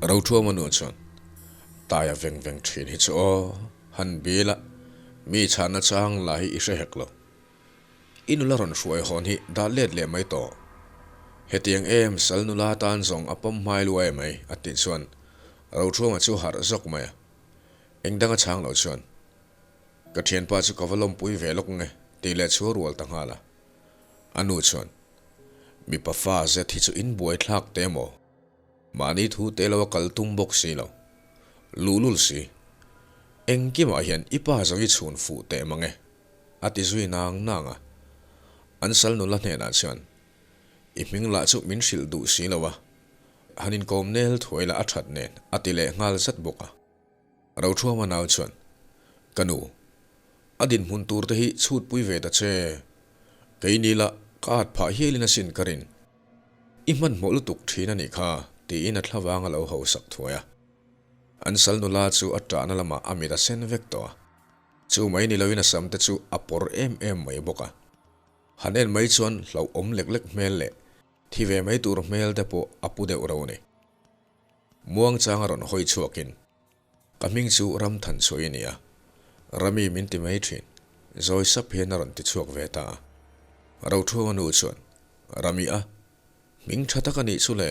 Rothuama nu chuan, Taia veng veng thin hi chu aw, han bil a, mi chhahna chang lah hi i hre hek lo. I nula rawn hruai hawn hi dah let leh mai tawh. Hetiang em sal nula tan zawng a pawm hmai lu em mai, a tih chuan Rothuama chu harh zawk mai a. Eng danga chhang lo chuan, Ka thianpa chu ka va lawmpui ve lawk nge, tih leh chu a rual ta nghal a. A nu chuan, Mipa fa zet hi chu in buai thlak teh maw? Mahni thu te lo a kal tum bawk si lo. Luhlul si. Engkimah hian i pa zawng i chhun fuh teh mang e, a ti zui nang nang a. An sal nula hnenah chuan, I hming lah chu min hrilh duh si lo a, han inkawm nel thuai lah a that nen, a ti leh nghal zat bawk a. Rothuama nau chuan, Ka nu, a dinhmun tur te hi chhutpui ve ta che. Keini lah ka at phah hialin asin ka rin. I hmanhmawh lutuk thin a nih kha, tiin a thlavang a lo hausak thuai a. An sal nula chu a ṭahna lamah a mit a sen vek tawh a. Chu mai ni loin a sam te chu a pawr em em mai bawk a. Han en mai chuan hlauhawm lek lek hmel leh thi ve mai tur hmel te pawh a pu deuh ro a ni. Muangchang a rawn hawi chhuakin, Ka hming chu Ramthan Chhuai a ni a, Rami min ti mai thin, zawi sap hian a rawn ti chhuak ve ta a. Rothuama nu chuan, Rami a, hming tha tak a nih chu le,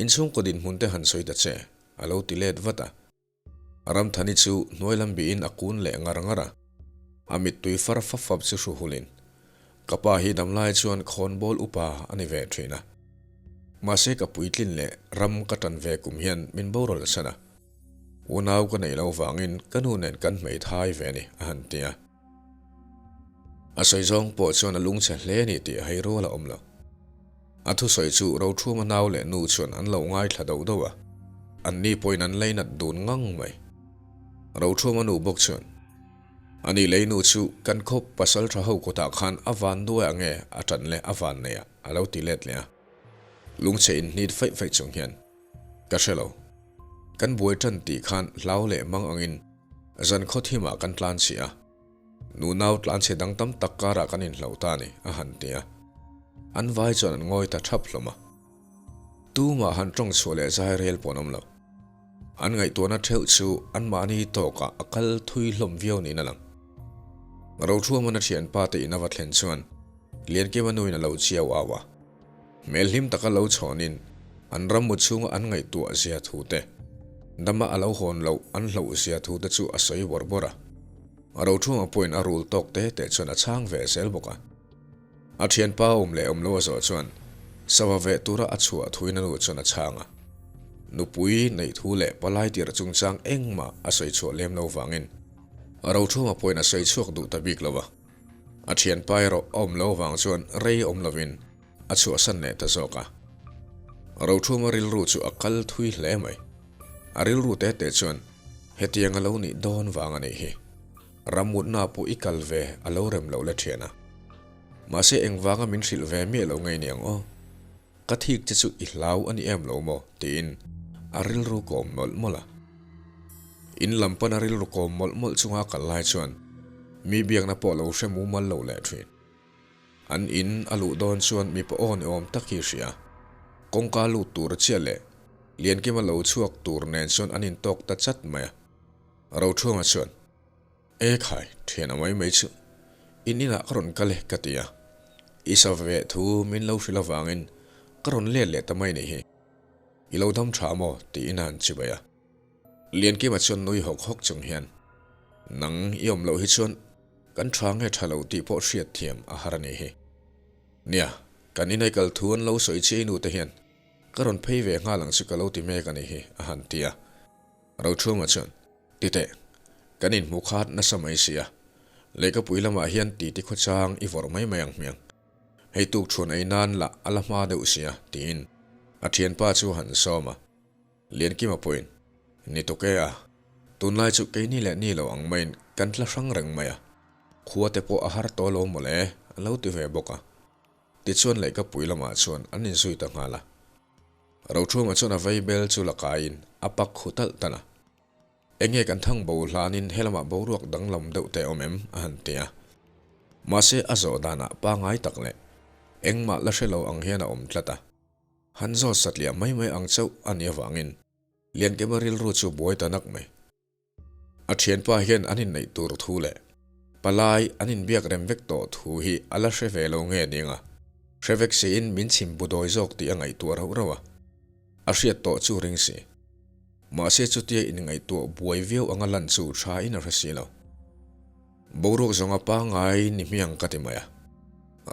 inchhungkaw dinhmun te han sawi ta che, a lo ti let vat a. Ramthani chu hnuai lam bihin a kun leh ngar ngar a, a mittui far fap fap chu hru hulin, Ka pa hi damlai chuan khawnbawl upa a ni ve thin a. Mahse ka puitlin leh ram ka tan ve kum hian min boral san a. Unau ka neih loh vangin ka nu nen kan hmeithai ve a ni, a han ti a. A sawi zawng pawh chuan a lungchhe hle a ni tih hei rual a awm lo. A thusawi chu Rothuma nau leh nu chuan an lo ngaithla doh doh a, anni pawhin an leinat dun ngang mai. Rothuma nu bawk chuan, A ni lei nu chu kan khawp pasal tha ho kutah khan a van duai ang e a tan leh a van nei a, a lo ti let leh a. Lungchhe inhnit faih faih chung hian, Ka hre lo. Kan buai tan tih khan hlau leh mang angin zan khaw thimah kan tlan chih a. Nunau tlanchhe dang tam tak karah kan inhloh ta a ni, a han ti a. An vai chuan an ngawi ta thap hlawm a. Tumah han tawng chhuah leh zai rel pawh an awm lo. An ngaihtuahna theuh chu anmahni tawkah a kal thui hlawm viau niin a lang. Rothuaman a thianpa te in a va thlen chuan Liankima nuin a lo chiau au a. Hmel hlim taka lo chhawnin an rammu chhunga an ngaihtuah zia thu te, dama a lo hawn loh an hloh zia thu te chu a sawi bawrh bawrh a. Rothuama pawhin a rul tawk te te chuan a chhang ve zel bawk a. A thianpa awm leh awm lo a zawh chuan sava veh tura a chhuah thuin a nu chuan a chhang a. Nupui neih thu leh palai tirh chungchang engmah a sawi chhuah lem lo vangin Rothuama pawhin a sawi chhuak duh ta bik lo a. A thianpa erawh a awm lo vang chuan rei awm lovin a chhuahsan leh ta zawk a. Rothuama rilru chu a kal thui hle mai. A rilru te te chuan hetiang a lo nih dawn vang a nih hi. Ramutna pawh i kal ve a lo rem loh le thian a. Mahse engvanga min hrilh ve miah lo ngei niang aw. Ka thik che chu i hlau a ni em lo maw? tiin a rilru kawm mawlh mawlh a. In lam pan a rilru kawm mawlh mawlh chunga a kal lai chuan mi biakna pawh lo hre mumal lo leh thin. An in a luh dawn chuan mipa aw ni awm tak hi hria. Kawngka lut tur chiah leh Liankima lo chhuak tur nen chuan an intawk ta chat mai a. Rothuanga chuan, E khai, thian a mai mai chu in inah ka rawn kal e ka ti a. I sa ve thu min lo hrilh avangin ka rawn let leh ta mai ni hi. I lo dam tha maw? tiin a han chibai a. Liankima chuan nui hawk hawk chung hian, Nang i awm loh hi chuan kan tha nge tha lo tih pawh hriat thiam a har a ni hi. Nia, kan inai kal thu an lo sawi chiai nu te hian ka rawn phei ve nghal ang chu ka lo ti mek a ni hi, a han ti a. Rochhunga chuan, Titeh, kan inhmu khat nasa mai si a, lehkapui lamah hian titi khawchang i vawrh mai mai ang hmiang. Hei tuk chhuan ei nan lah a la hma deuh sia, tiin a thianpa chu a han sawm a. Liankima pawhin, Ni tuk e a, tunlai chu keini leh ni lo ang maiin kan tla hrang reng mai a, khua te pawh a har tawh lo mawle, a lo ti ve bawk a. Tichuan lehkapui lamah chuan an inzui ta nghal a. Rothuma chuan a vei bel chu la kaiin a pak khu talh talh a. Enge kan thang bo hlanin helamah boruak danglam deuh te awm em? a han ti a. Mahse a zawh danah pangai tak leh engmah la hre lo ang hian a awm tlat a. Han zawt satliah mai mai ang chauh a nih avangin. Liankema rilru chu buai ta nak mai. A thianpa hian an inneih tur thu leh palai an inbiak rem vek tawh thu hi a la hre ve lo nge ning a, hre vek siin min chhim bu dawi zawk tih a ngaihtuah rauh rauh a, a hriat tawh chu ring si. Mahse chutia inngaihtuah buai viau anga lan chu tha in a hre si lo. Boruak zawnga pangngai ni hmiang ka ti mai a,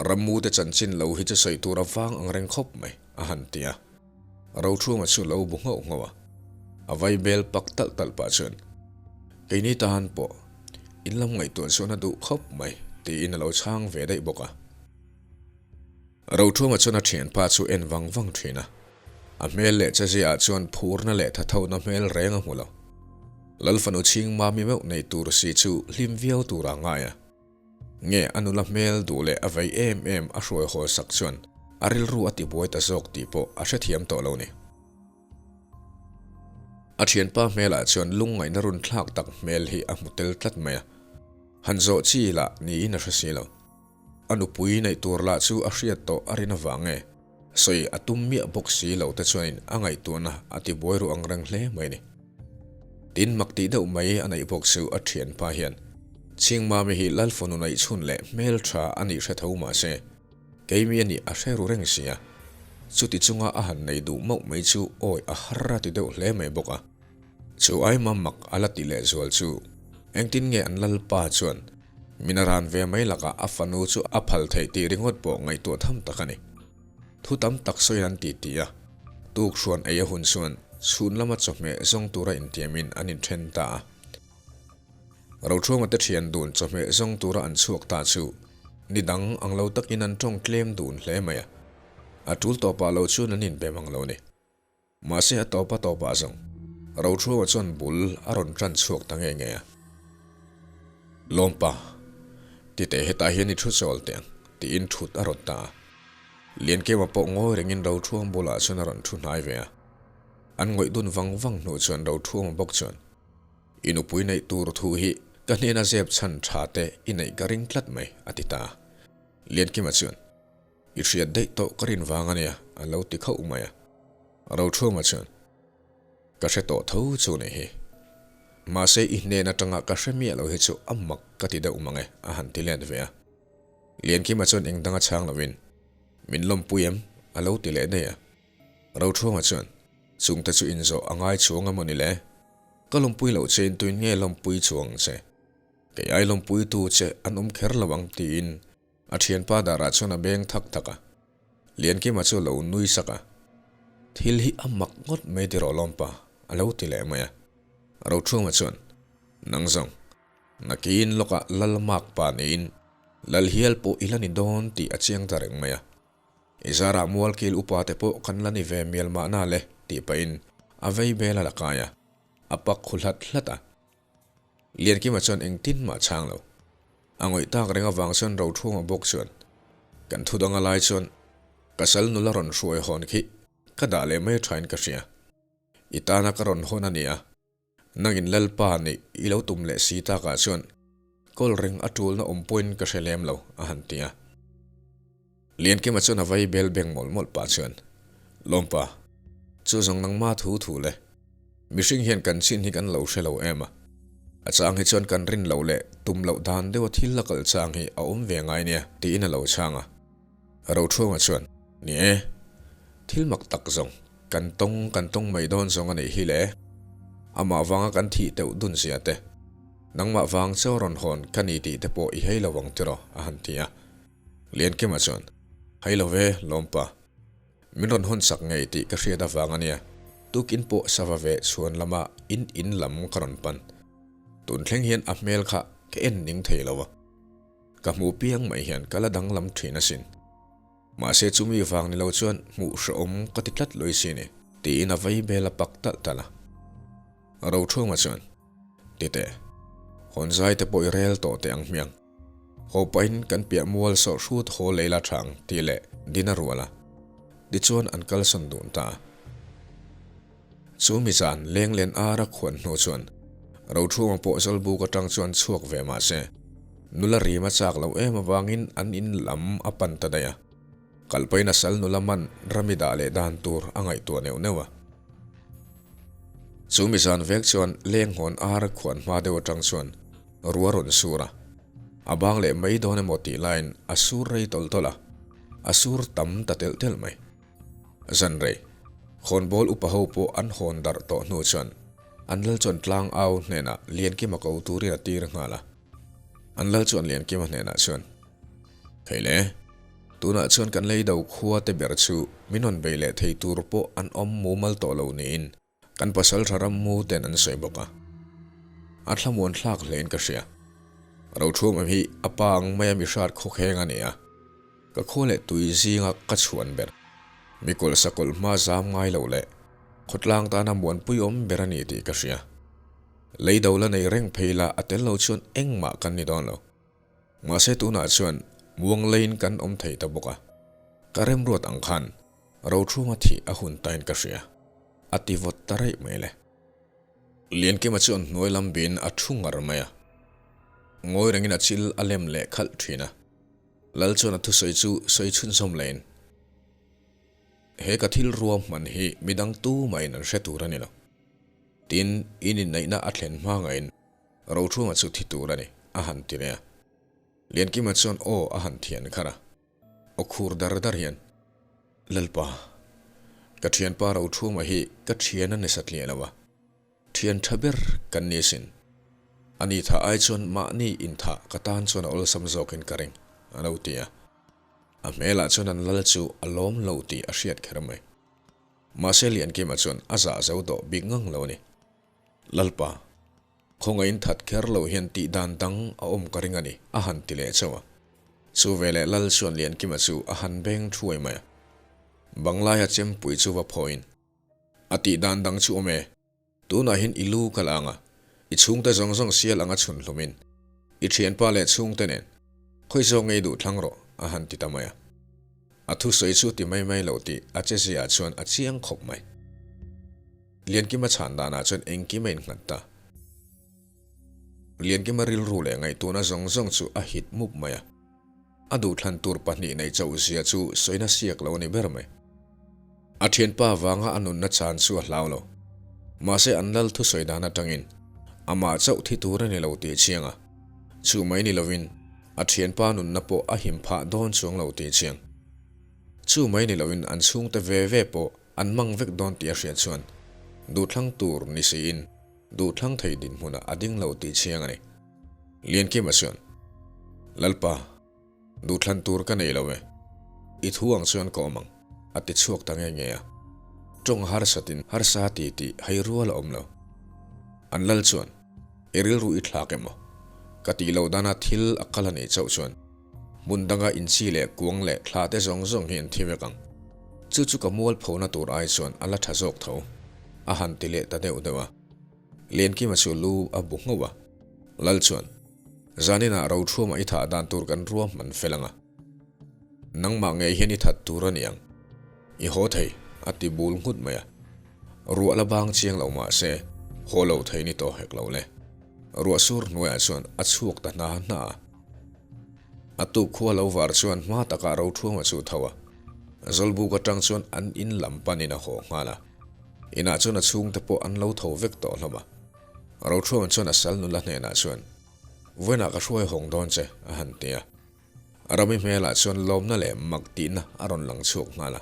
rammu te chanchin lo hi chu sawi tur a vang ang reng khawp mai, a han ti a. Rochhunga chu lo bu nghauh nghauh a, a vai bel pak talh talh pah chuan, Keini tan pawh in lam ngaihtuah chuan a duh khawp mai, tiin a lo chhang ve daih bawk a. Rochhunga chuan a thianpa chu en vang vang thin a, a hmel leh cheziaah chuan phurna leh thathona hmel reng a hmu lo. Lalfanu chhing mami meuh nei tur si chu hlim viau tur a ngai a. Nge a nula hmel duh leh a vei em em a hruai haw sak chuan a rilru a tibuai ta zawk tih pawh a hrethiam tawh lo ni. A thianpa hmelah chuan lungngaihna run thlak tak hmel hi a hmu tel tlat mai a, han zawh chi lah niin a hre si lo. A nupui neih tur lah chu a hriat tawh a rin avang nge Sawi a tum miah bawk si lo te chuanin a ngaihtuahna a ti buai ruh ang reng hle mai ni. Tin mak tih deuh mai a neih bawk chu a thianpa hian Chhingmami hi Lalfanu neihchhun leh hmeltha a nih hre tho mah se, keimi a nih a hre ru reng sia. Chuti chunga a han nei duh mauh mai chu awi a har a ti deuh hle mai bawk a. Chu aima mak a la ti lehzual chu engtin nge an Lalpa chuan Min a ran ve mai lakah a fanu chu a phal theih tih ringawt pawh ngaihtuah tham tak a ni. Thu tam tak sawiin an titi a, tuk hruan ei a hun chuan chhun lama chawhmeh zawng tura intiamin an inthen ta a. Rothruanga te thian dun chawhmeh zawng tura an chhuak ta chu ni dang ang lo takin an tawng tlem dun hle mai a, a tul tawpah lo chuan an inbe mang lo ni. Mahse a tawp a tawpah zawng Rothruanga chuan bul a rawn tan chhuak ta nge nge a. Lawmpa, titeh hetah hian i thu chawl teh ang, tiin thut a rawn ta a. Liankema pawh ngawi rengin Rothruang bulah chuan a rawn thu hnai ve a. An ngawih dun vang vang hnu chuan Rothruanga bawk chuan, I nupui neih tur thu hi ka hnena zep chhan tha te i neih ka ring tlat mai, a ti ta a. Liankima chuan, I hriat daih tawh ka rin vang a nia, a lo ti khauh mai a. Rochhunga chuan, Ka hre tawh tho chu ni hi. Mahse i hnen atanga ka hre miah lo hi chu a mak ka ti deuh mang e, a han ti let ve a. Liankima chuan eng danga chhang lovin, Min lawmpui em? a lo ti leh daih a. Rochhunga chuan, Chungte chu inzawh a ngai chuang emaw ni le? Ka lawmpui loh che in tuin nge lawmpui chuang che? Kei ai lawmpuitu che an awm kher lo ang tiin A thianpa darah chuan a beng thak thak a, Liankima chu a lo nui sak a, Thil hi a mak ngawt mai ti rawh lawmpa, a lo ti leh mai a. Rothunga chuan, Nang zawng, nakin lawkah lal mak pa niin lal hial pawh i la ni dawn tih a chiang ta reng mai a. I zarah mualkil upa te pawh kan la ni ve mial mahna le, tih pahin a vei bel a la kai a, a pak khu hlat hlat a. Liankima chuan engtin mah chhang lo. A ngawih tak reng avang chuan Rothunga bawk chuan, Kan thu danga lai chuan ka sal nula rawn hruai hawn khi ka dah leh mai thain ka hria. I tana ka rawn hawn a ni a, nangin Lalpa nih i lo tum leh si takah chuan kawl reng a tulna awm pawhin ka hre lem lo, a han ti a. Liankima chuan a vai bel beng mawlh mawlh pah chuan, Lawmpa, chu zawng nangma thu thu le. Mihring hian kan chin hi kan lo hre lo em a. A chang hi chuan kan rin loh leh tum loh dan deuha thil a kal chang hi a awm ve ngai nia, tiin a lo chhang a. Rothruanga chuan, Ni e, thil mak tak zawng, kan tawng kan tawng mai dawn zawng a nih hi le. Amah vanga kan thih teuh dun zia te, nangmah vang chaw rawn hawn ka ni tih te pawh i hei lo ang tiraw, a han ti a. Liankima chuan, Hei lo ve, Lawmpa. Min rawn hawn sak ngei tih ka hriat avang a nia. Tukin pawh sava ve chhuan lama in in lam ka rawn pan. Tun thleng hian a hmel kha ka en ning thei lo a. Ka hmuh piang mai hian ka la danglam thin asin. Mahse chumi vang ni lo chuan hmuh hrehawm ka ti tlat lui si ni, tiin a vei bel a pak talh talh a. Rothunga chuan, Titeh, hawn zai te pawh i rel tawh teh ang hmiang. Haw pahin kan piah mual sawh hrut haw lei la tha ang tih leh din a rual a, tichuan an kalsawn dun ta a. Chu mi zan lenglen ar a khuan hnu chuan Rothunga pawh Zawlbuk atang chuan chhuak ve mah se, nula rim a chak loh em avangin an in lam a pan ta daih a. Kalpain a sal nula man rami dah leh dan tur a ngaihtuah neuh neuh a. Chu mi zan vek chuan lenghawn ar khuan hma deuh atang chuan rua rawn sur a, a bang leh mai dawn emaw tih laiin a sur rei tawlh tawlh a, a sur tam ta telh telh mai. Zan rei, khawnbawl upa ho pawh an hawn darh tawh hnu chuan an lal chuan tlang au hnenah Liankima ko turin a tir nghal a. An lal chuan Liankima hnenah chuan, Theile, tunah chuan kan lei do khua te ber chu min rawn bei leh thei tur pawh an awm mumal tawh lo niin kan pasaltha ram mu ten an sawi bawk a. A thlamuan thlak hlein ka hria. Rothum em hi a pa ang maia mi hrat khawkheng a ni a, ka khua leh tui zinga ka chhuan ber. Mi kawlh sakawlh hma zam ngai lo leh khawtlang tana muanpui awm ber a ni tih ka hria. Lei do la nei reng phei la a tel lo chuan engmah kan ni dawn lo. Mahse tunah chuan muang leiin kan awm thei ta bawk a, ka remruat ang khan Rothunga thih a hun tain ka hria, a ti vawt ta raih mai le. Liankima chuan hnuai lam biin a thu ngar mai a, ngawi rengin a chil a lem leh khalh thin a. Lal chuan a thusawi chu sawi chhunzawm lehin, He ka thil ruahman hi midang tumahin an hre tur a ni lo. Tin, in inneihna a thlen hma ngaiin Rothunga chu thi tur a ni, a han ti leh a. Liankima chuan aw a han thian kharh a. Aw khur dar dar hian, Lalpa, ka thianpa Rothuma hi ka thian a ni satliah lo a, thian tha ber kan ni asin. Ani tha ai chuan mahni inthah ka tan chuan a awlsam zawkin ka ring, a lo ti a. A hmelah chuan an lal chu a lawm lo tih a hriat kher mai. Mahse Liankima chuan a zah zo tawh bik ngang lo a ni. Lalpa, Khawngaih that kher lo hian tih dan dang a awm ka ring a ni, a han ti leh chauh a. Chu veleh Lal chuan Liankima chu a han beng thuai mai a. Banglaia chempui chu va phawiin, A tih dan dang chu awm e, tunah hian i lu ka la ang a, i chhungte zawng zawng sial anga chhun hlumin, i thianpa leh chhungte nen, khawi zawk ngei duh thlang rawh, a han ti ta mai a. A thusawi chu ti mai mai lo tih a che ziaah chuan a chiang khawp mai. Liankima chhan danah chuan engkim a innghat ta. Liankima rilru leh ngaihtuahna zawng zawng chu a hit mup mai a. A duhthlan tur pahnih nei chauh zia chu sawina siak lo a ni ber mai. A thianpa vanga a nunna chan chu a hlau lo. Mahse an lal thusawi dan atangin amah chauh thi tur a ni lo tih chiang a. Chu mai ni lovin a thianpa nunna pawh a him phah dawn chuang lo tih chiang. Chu mai ni lovin an chhungte ve ve pawh An mang vek dawn tih a hriat chuan duhthlang tur ni siin duhthlang thei dinhmunah a ding lo tih chiang a ni. Liankima chuan, Lalpa, duhthlan tur ka nei lo e, i thu ang chuan ka awm ang, a ti chhuak ta nge nge a. Tawng harsatin harsa ti tih hei rual a awm lo. An lal chuan, I rilru i thlak emaw? Ka tih loh dana thil a kal a nih chauh chuan Hmun danga inchi leh kuang leh thla te zawng zawng hi an thi vek ang. Chu chu ka mual phona tur ai chuan a la tha zawk tho. A han ti leh ta deuh deuh a. Liankima chu lu a bu nghauh a. Lal chuan, Zaninah Rothruama i thah dan tur kan ruahman fel ang a. Nangmah ngei hian i that tur a ni ang. I haw thei, a ti bul nghut mai a. Ruah la bang chiang lo mah se, haw lo thei ni tawh hek lo le. Ruah sur hnuaiah chuan a chhuak ta hna hna a. A tuk khua lo var chuan hma takah Rothuama chu tho a, Zawlbuk atang chuan an in lam panin a haw nghal a. Inah chuan a chhungte pawh an lo tho vek tawh hlawm a. Rothuama chuan a sal nula hnenah chuan, Vawiinah ka hruai hawng dawn che, a han ti a. Rami hmelah chuan lawmna leh mak tihna a rawn lang chhuak nghal a.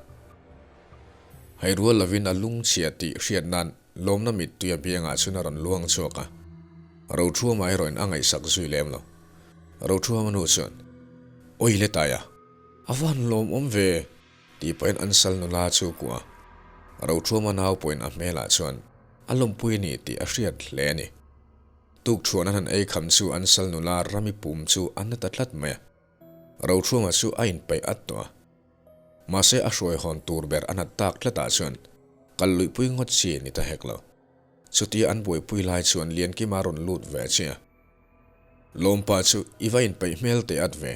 Hei rual lovin a lungchhia tih hriat nan lawmna mittui a biangah chuan a rawn luang chhuak a. Rothuama erawhin a ngaihsak zui lem lo. Rothuama nu chuan, Awi le Taia, a van lawmawm ve! tih pahin an sal nula chu kuah a. Rothuama nau pawhin a hmelah chuan a lawmpui a ni tih a hriat hle a ni. Tukṭhuan an han ei kham chu an sal nula Rami pum chu a na ta tlat mai a. Rothuama chu a inpeih at tawh a. Mahse a hruai hawn tur ber a nat tak tlatah chuan kal luihpui ngawt chi ni ta hek lo. Chutia an buaipui lai chuan Liankima rawn lut ve che a. Lawmpa chu i va inpeih hmel teh at ve.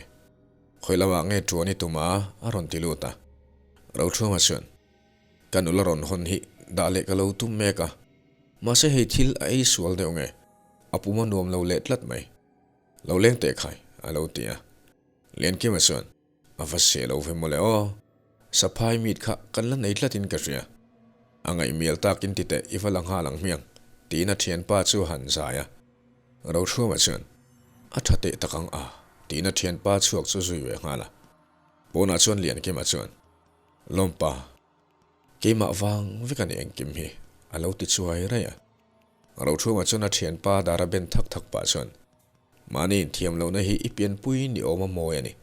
Khawi lamah nge ṭuan i tum a? a rawn ti lut a. Rothuama chuan, Ka nula rawn hawn hi dah leh ka lo tum mek a. Mahse hei thil a ei sual deuh nge? A pum a nuam lo leh tlat mai. Lo leng teh khai, a lo ti a. Liankima chuan, A va se lo ve mawle aw. Saphai meat kha kan la nei tlatin ka hria. A ngaihmial takin ti teh i va la nghal ang hmiang. Tiin a thianpa chu a han zai a. Rochhuama chuan, A tha teh tak ang a, tiin a thianpa chhuak chu zui ve nghal a. Pawnah chuan Liankima chuan, Lawmpa, keimah vang vek a ni engkim hi, a lo ti chuai raih a. Rochhuama chuan a thianpa dara ben thak thak pah chuan, Mahni inthiam lohna hi i pianpui ni awm a mawi a ni.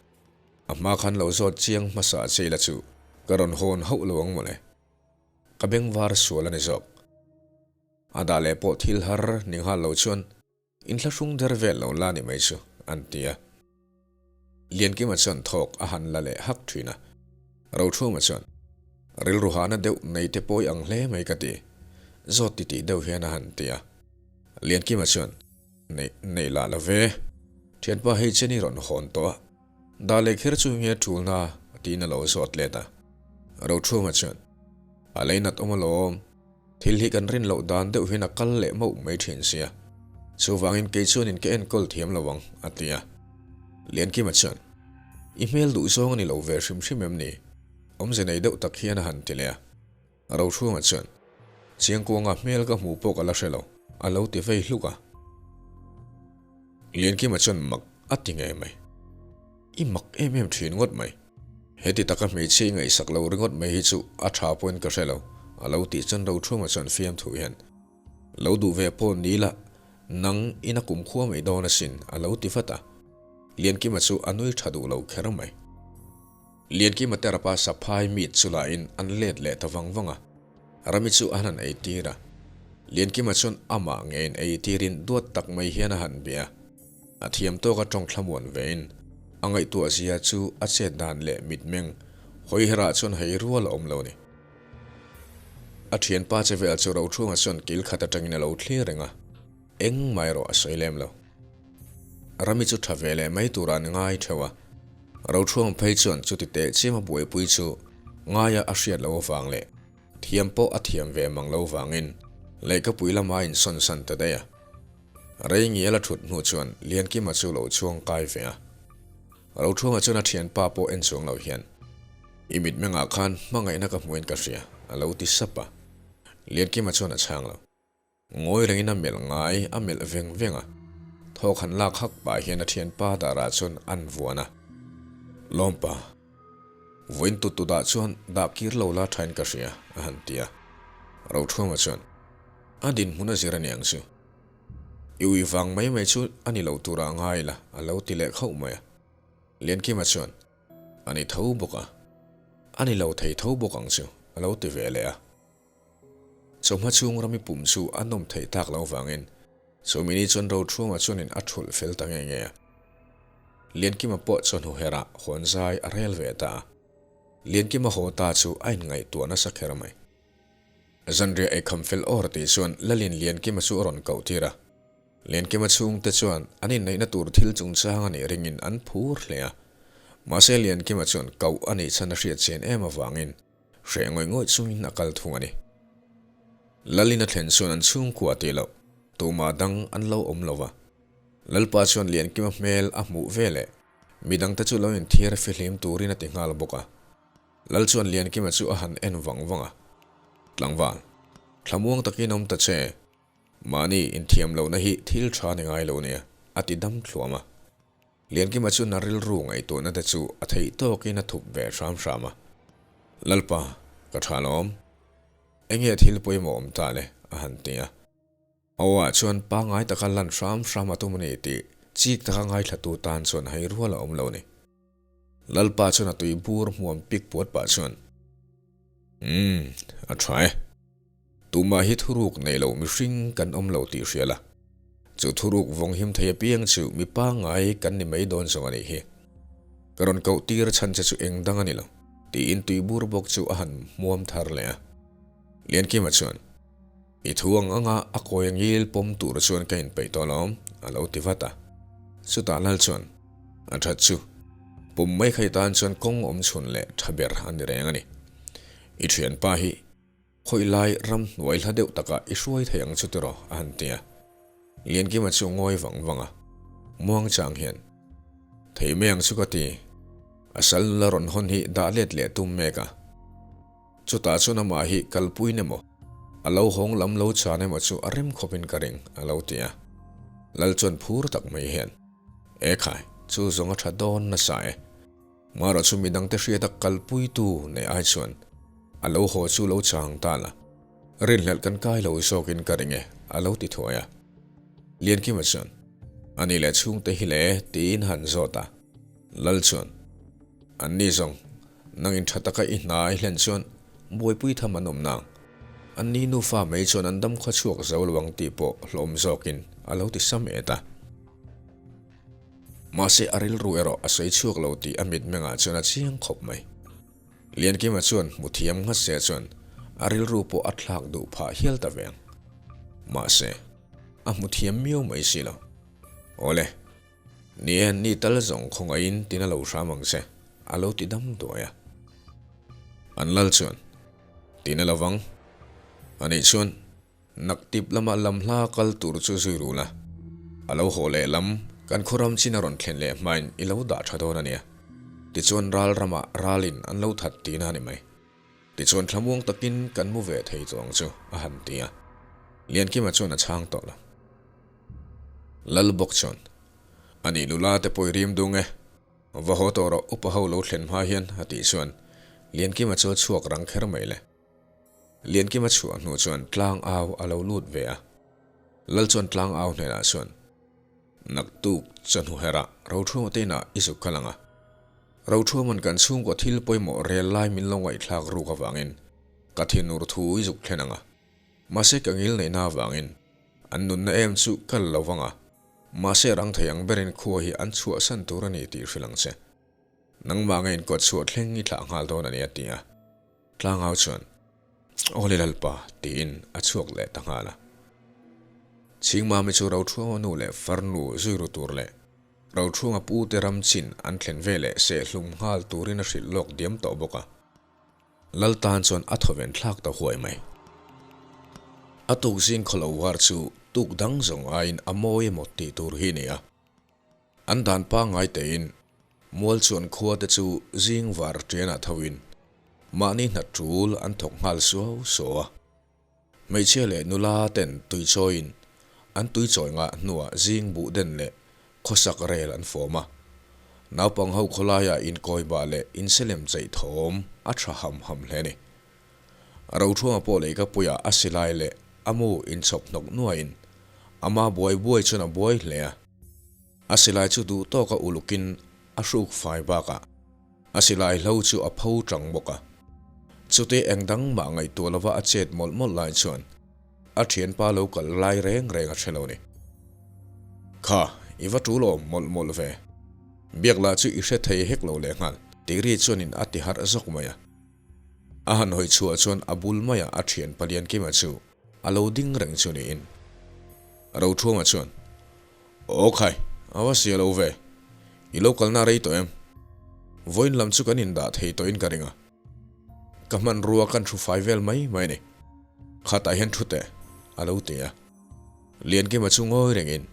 A hma khan lo zawt chiang hmasa che ila chu ka rawn hawn hauh lo ang mawle. Ka bengvar sual a ni zawk. A dah leh pawh thil har ni nghal lo chuan inthlahrung der vel lo la ni mai chu, an ti a. Liankima chuan thawk a han la leh hak thin a. Rothuma chuan, Rilru hahna deuh nei te pawi ang hle mai ka ti, zawt titih deuh hian a han ti a. Liankima chuan, Neih, neih lah lo ve. Thianpa hei chen i rawn hawn tawh a. Dah leh kher chu nge tulna tiin a lo zawt let a. Rothuma chuan, A leinat awm alawm. Thil hi kan rin loh dan deuh hian a kal leh mauh mai thin sia. Chuvangin kei chuanin ka enkawl thiam lo ang, a ti a. Liankima chuan, I hmel duh zawng a ni lo ve hrim hrim em ni? Awmze nei deuh tak hian a han ti leh a. Rochhunga chuan, Chiangkuanga hmel ka hmuh pawh ka la hre lo, a lo ti vei hluk a. Liankima chuan mak a ti ngei mai. I mak em em thin ngawt mai. Heti taka hmeichhia i ngaihsak lo ringawt mai hi chu a tha pawhin ka hre lo, a lo tih chuan Rochhunga chuan fiamthu hian, Lo duh ve pawh ni la, nang ina kumkhua mai dawn asin, a lo ti vat a. Liankima chu a nui tha duh lo kher mai. Liankima te rapa saphai meat chu la in an let leh ta vang vang a, Rami chu an han ei tir a. Liankima chuan amah ngeiin ei tirin duat tak mai hian a han bia. A thiam tawk a tawng thlamuan vein a ngaihtuah zia chu a chet dan leh mitmeng hawi herah chuan hei rual a awm lo ni. A thianpa che vel chu Rochhunga chuan kil khat atangin a lo thlir reng a, engmah erawh a sawi lem lo. Rami chu tha ve leh mai tura an ngai theuh a, Rochhuang phei chuan chuti teh chiam a buaipui chu ngaia a hriat loh avang leh thiam pawh a thiam ve mang lo vangin lehkapui lama a insawn san ta daih a. Rei ngial a thut hnu chuan Liankima chu lo chhuang kai ve a. Rochhuanga chuan a thianpa pawh en chuang lo hian, I mitmengah khan hmangaihna ka hmuin ka hria, a lo ti sap a. Liankima chuan a chhang lo. Ngawi rengin a melh ngai, a melh veng veng a. Thawk han lak hak pah hian a thianpa darah chuan an vuan a. Lawmpa, vawiin tut tut ah chuan dah kir lo la thain ka hria, a han ti a. Rothruama chuan, A dinhmun a zir a niang chu. I ui vang mai mai chu a ni lo turah ngai la, a lo ti leh khauh mai a. Liankima chuan, A ni tho bawk a. A ni lo thei tho bawk ang chu, a lo ti ve leh a. Chawhma chhung rami pum chu a nawm theih tak lo vangin chumi ni chuan Rochhunga chuanin a thulh fel ta nge nge a. Liankima pawh chawhnu herah hawn zai a rel ve ta a. Liankima haw ta chu a inngaihtuah nasa kher mai. Zanriah eikham fel awr tih chuan Lalin Liankima chu a rawn koh tir a. Liankima chhungte chuan an inneihna tur thil chungchang a nih ringin an phur hle a. Mahse Liankima chuan koh a nih chhan a hriatchian em avangin Hreh ngawih ngawih chungin a kal thung a ni. Lalin a thlen chuan an chhungkua tih loh, tumah dang an lo awm lo va. Lalpa chuan Liankima hmel a hmuh ve leh midangte chu lo inthiar fihlim turin a ti nghal bawk a. Lal chuan Liankima chu a han en vang vang a. Tlangval, thlamuang takin awm ta che. Mahni inthiam lohna hi thil tha ni ngai lo nia, a ti dam thluam a. Liankima chu na rilru ngaihtuahna te chu a theih tawkin a thup ve hram hram a. Lalpa, ka tha lawm. Enge thil pawimawh awm ta le? a han ti a. A aw ah chuan pangngai taka lan hram hram a tum a ni tih chik taka ngaithlatu tan chuan hei rual a awm lo ni. Lalpa chuan a tui bur hmuam pik puat pah chuan, Umm, a tha e. Tumah hi thuruk nei lo mihring kan awm lo tih hria la. Chu thuruk vawng him thei apiang chu mi pangngai kan ni mai dawn zawng a nih hi. Ka rawn koh tir chhan che chu eng dang a ni lo, tiin tuibur bawk chu a han hmuam thar leh a. Liankima chuan, I thu ang anga a kawi angil pawm tur chuan ka inpeih tawh alawm, a lo ti vat a. Chutah Lal chuan, A that chu, pum mai khai tan chuan kawng awm chhun leh tha ber a ni reng a ni. I thianpa hi Khawi lai ram hnuai hla deuh takah i hruai thei ang chu tiraw? a han ti a. Liankima chu ngawi vang vang a, muang chang hian, Thei mai ang chu ka ti. A sal nula rawn hawn hi dah let leh tum mek a. Chutah chuan amah hi kalpuiin emaw? A lo hawng lam lo chan emaw chu a rem khawpin ka ring, a lo ti a. Lal chuan phur tak mai hian, E khai, chu zawng a tha dawn nasa e. Marawh chu midangte hriata kalpuitu neih ai chuan a lo haw chu lo chang ta la, rinhlelh kan kai lo zawkin ka ring e, a lo ti thuai a. Liankima chuan, A ni leh chhungte hi le, tiin han zawt a. Lal chuan, An ni zawng, nangin tha taka i hna i hlen chuan buaipui tham an awm nang. An ni nufa mai chuan an dam khaw chhuak zo lo ang tih pawh hlawm zawkin a lo ti sam et a. Mahse a rilru erawh a sawi chhuak lo tih a mitmengah chuan a chiang khawp mai. Liankima chuan hmu thiam nghat se chuan a rilru pawh a thlak duh phah hial ta ve ang. Mahse, a hmu thiam miau mai si lo. Awle, ni e, ni tal zawng khawngaihin tina lo hram ang che, a lo ti dam duai a. An lal chuan, Tina lovang. Anih chuan. Naktip lama lam hla kal tur chu zui ru la, a lo haw leh lam kan khawram chin a rawn thlen leh hmain i lo dah tha dawn a nia. Tichuan ral ramah ralin an lo that tihna a ni mai. Tichuan thlamuang takin kan mu ve thei tawh ang chu a han ti a. Liankima chuan a chhang tawh lo. Lal bawk chuan, A nih nula te pawh i rim dung e. Va haw tawh rawh upa ho lo thlen hma hian a tih chuan Liankima chu a chhuak rang kher mai le. Liankima chhuah hnu chuan tlang au a lo lut ve a. Lal chuan tlang au hnenah chuan, Naktuk chawhnu herah Rothuama te inah i zuk kal ang a. Rothuama'n kan chhungkaw thil pawimawh rel lai min lo ngaihthlak ruk avangin ka thinur thu i zuk thlen ang a. Mahse ka ngil neihna avangin an nunna em chu kal lo vang a. Mahse rang thei ang berin khua hi an chhuahsan tur a ni tih hrilh ang che. Nangmah ngeiin kawt chhuah thleng i thlah nghal dawn a ni a ti a. Tlangau chuan, Aw le Lalpa, tiin a chhuak leh ta nghal a. Chhingmami chu Rothuanga nu leh farnu zui ru tur leh Rothuanga pute ram chin an thlen ve leh sehhlum nghal turin a hrilh lawk diam tawh bawk a. Lal tan chuan a thawven thlak ta huai mai. A tuk zing khawlo var chu tuk dang zawng aiin a mawi emaw tih tur hi a ni a. An dan pangngai tein Mual chuan khua te chu zing var ṭianah thoin mahni hna ṭul an thawk nghal suau suau a. Hmeichhia leh nula ten tui chawiin an tui chawi ngah hnuah zing buh den leh khawsak rel an fawm a. Naupang ho khawlaiah inkawibah leh inselem cheih thawm a ṭha ham ham hle a ni. Rothuama pawh leikapuiah a silai leh a mu inchhawp hnawk nuaiin ama buai buai chuan a buai hle a. A silai chu duh tawka ulukin a hruk fai bakah a silai hlo chu a pho tang bawk a. Chute eng dang mah ngaihtuah lova a chet mawlh mawlh lai chuan a thianpa lo kal lai reng reng a hre lo ni. Kha, i va tul awm mawlh mawlh ve. Biak lah chu i hre thei hek lo lehnghal tih ri chuanin a ti harh zawk mai a. A han hawi chhuah chuan a bul maiah a thian Paliankima chu a lo ding reng chu niin. Rothuama chuan, Aw khai, a va sia lo ve. I lo kalna rei tawh em? Vawiin lam chu kan indah thei tawhin ka ring a. Ka hmanrua kan thu fai vel mai mai a ni. Khatah hian thu teh, a lo ti a. Liankima chu ngawi rengin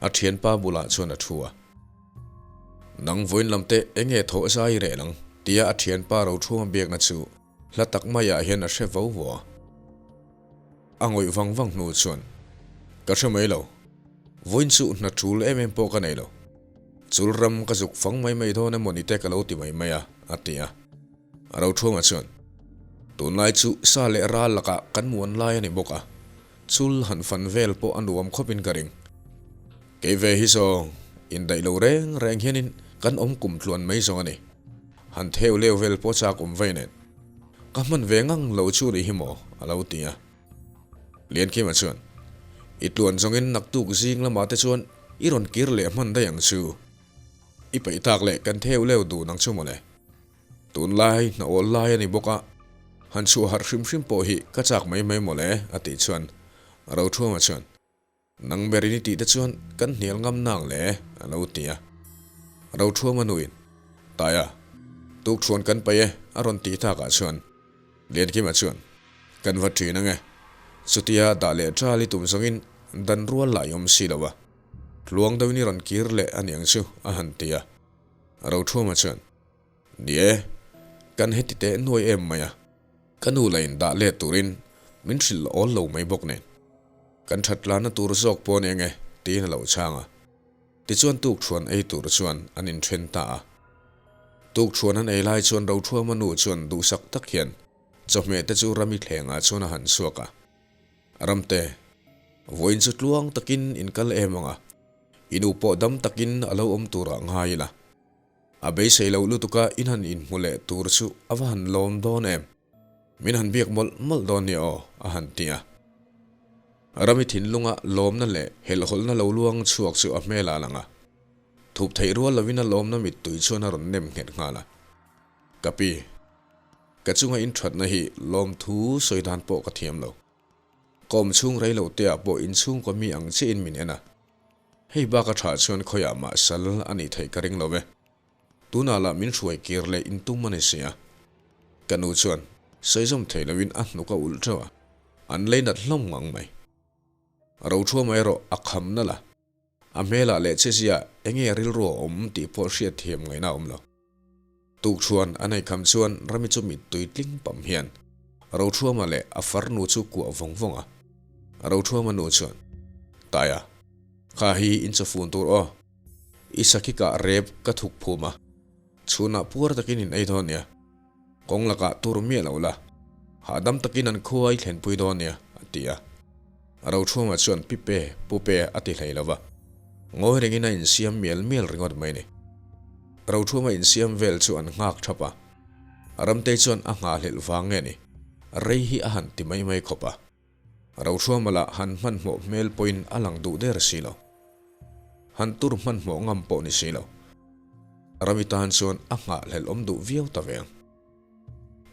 a thianpa bulah chuan a thu a. Nang vawiin lam te eng nge thawh zai reh lang? tia a thianpa Rothuama biakna chu hla tak maiah hian a hre vo vo a. A ngawih vang vang hnu chuan, Ka hre mai lo. Vawiin chu hna tul em em pawh ka nei lo. Chul ram ka zuk fang mai mai dawn emaw ni te ka lo ti mai mai a, a ti a. Rothuama chuan, Tunlai chu sa leh ral lakah kan muan lai a ni bawk a, chul han fan vel pawh a nuam khawpin ka ring. Kei ve hi zawng, indaih lo reng reng hianin kan awm kum tluan mai zawng a ni. Han theu leu vel pawh chak awm vei nen. Ka hman ve ngang lo chu nih hi maw? a lo ti a. Liankima chuan, I tluan zawngin naktuk zing lamah te chuan i rawn kir leh hman daih ang chu. I peih tak leh kan theu leu dun ang chu mawle. Tunlai hna awl lai a ni bawk a, han chhuah harh hrim hrim pawh hi ka chak mai mai mawle, a tih chuan Rothuama chuan, Nang berin i tih te chuan kan hnial ngam nang le, a lo ti a. Rothuama nuin, Taia, tukṭhuan kan paih e, a rawn tih takah chuan Liankima chuan, Kan va ṭhin ang e. Chutia dah leh ṭal i tum zawngin dan rual lah i awm si lo a. Tluang deuhin i rawn kir leh a niang chu, a han ti a. Rothuama chuan, Ni e, kan heti teh nuai em mai a. Ka nu la in dah let turin Min hrilh awl lo mai bawk nen. Kan that tlana tur zawk pawh ni enge tiin a lo chhang a. Tichuan tukṭhuan ei tur chuan an inṭhen ta a. Tukṭhuan an ei lai chuan Rothuama nu chuan duhsak tak hian chawhmeh te chu Rami thlengah chuan a han chhuak a. Ramte, vawiin chu tluang takin in kal em ang a, i nu pawh dam takin a lo awm turah ngai ila. A beisei loh lutuka in han inhmu leh tur chu a va han lawm dawn em? Min han biak mawlh mawlh dawn nia aw, a han ti a. Rami thinlunga lawmna leh helhhawlhna lo luang chhuak chu a hmel a lang a. Thup theih rual lovin a lawmna mittui chuan a rawn nem nghet nghal a. Ka pi, ka chunga inthatna hi lawmthu sawi dan pawh ka thiam lo. Ka awm chhung rei lo te ah pawh inchhungkaw mi ang chiahin min en a. Hei bak a tha chuan khawiah mah sal a nih theih ka ring lo ve. Tunah lah min hruai kir leh in tum a ni si a. Ka nu chuan sawi zawm thei loin a hnuk a ulh teuh a, an lei nat hlawm ngang mai. Rothuama erawh a kham nalh a, a hmelah leh chezia enge rilru a awm tih pawh hriatthiam ngaihna a awm lo. Tukṭhuan a nei kham chuan Rami chu mittui tling pam hian Rothuama leh a farnu chu kuah vawng vawng a. Rothuama nu chuan, Taia, kha hi in chawfun tur aw. I sakhi kah rep ka thuk phum a, chhunah puar takin in ei dawn nia. Kawng lakah tur miah lo la, hahdam takin an khua i thlenpui dawn nia, a ti a. Rothuama chuan Pipe, Pupe a ti hlei lo va. Ngawi rengin a insiam mial mial ringawt mai ni. Rothuama insiam vel chu an nghak thap a. Ramtei chuan a nghahhlelh vang nge ni, rei hi a han ti mai mai khawp a. Rothuama lah han hmanhmawh hmel pawhin a lang duh der si lo. Han tur hmanhmawh ngam pawh ni si lo. Rami tan chuan a nghahhlelh awm duh viau ta ve ang.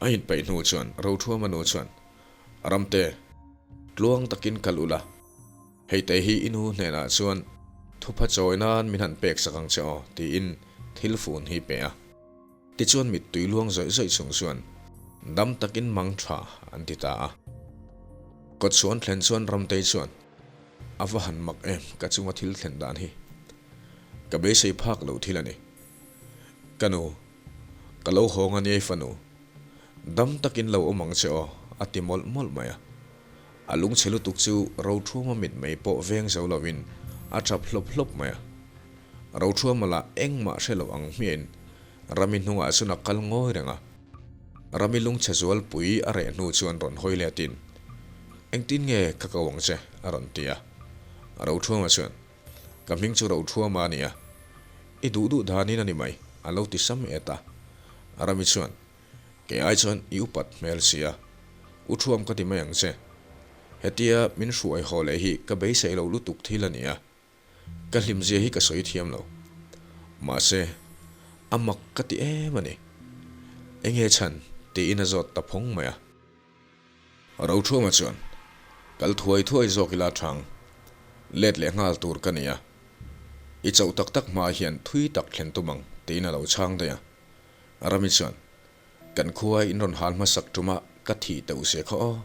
A inpeih hnu chuan Rothuama nu chuan, Ramte, tluang takin kal ula, hei te hi i nu hnenah chuan thupha chawi nan min han pek sak ang che aw, tiin thil fun hi pe a. Tichuan mittui luang zawih zawih chung chuan dam takin mang tha an ti ta a. Kawtchhuan thlen chuan Ramtei chuan, A va han mak em ka chunga thil thlen dan hi. Ka beisei phak lo thil a ni. Ka nu, ka lo hawng a niai fanu. Dam takin lo awm ang che aw, a ti mawlh mawlh mai a. A lungchhe lutuk chu Rothuama mitmei pawh veng zo lovin a tap hlawp hlawp mai a. Rothuama lah engmah hre lo ang hmiahin Rami hnungah chuan a kal ngawi reng a. Rami lungchhe zualpui a reh hnu chuan rawn hawi letin, Engtin nge ka ko ang che? a rawn ti a. Rothuama chuan, Ka hming chu Rothuama a ni a, i duh duh danin a ni mai, a lo ti sam et a. Rami chuan, Kei ai chuan i upat hmel si a, u Thuam ka ti mai ang che. Hetia min hruai haw leh hi ka beisei lo lutuk thil a ni a, Ka hlimzia hi ka sawi thiam lo. Mahse, a mak ka ti em a ni. Enge chhan? tiin a zawt ta phawng mai a. Rothuama chuan, Kal thuai thuai zawk ila thang. Let leh nghal tur ka ni a. I chauh tak tak hma hian thui tak thlen tum ang, tiin a lo chhang daih a. Rami chuan, Kan khua in rawn hal hmasak tuma ka thih teuh se kha aw.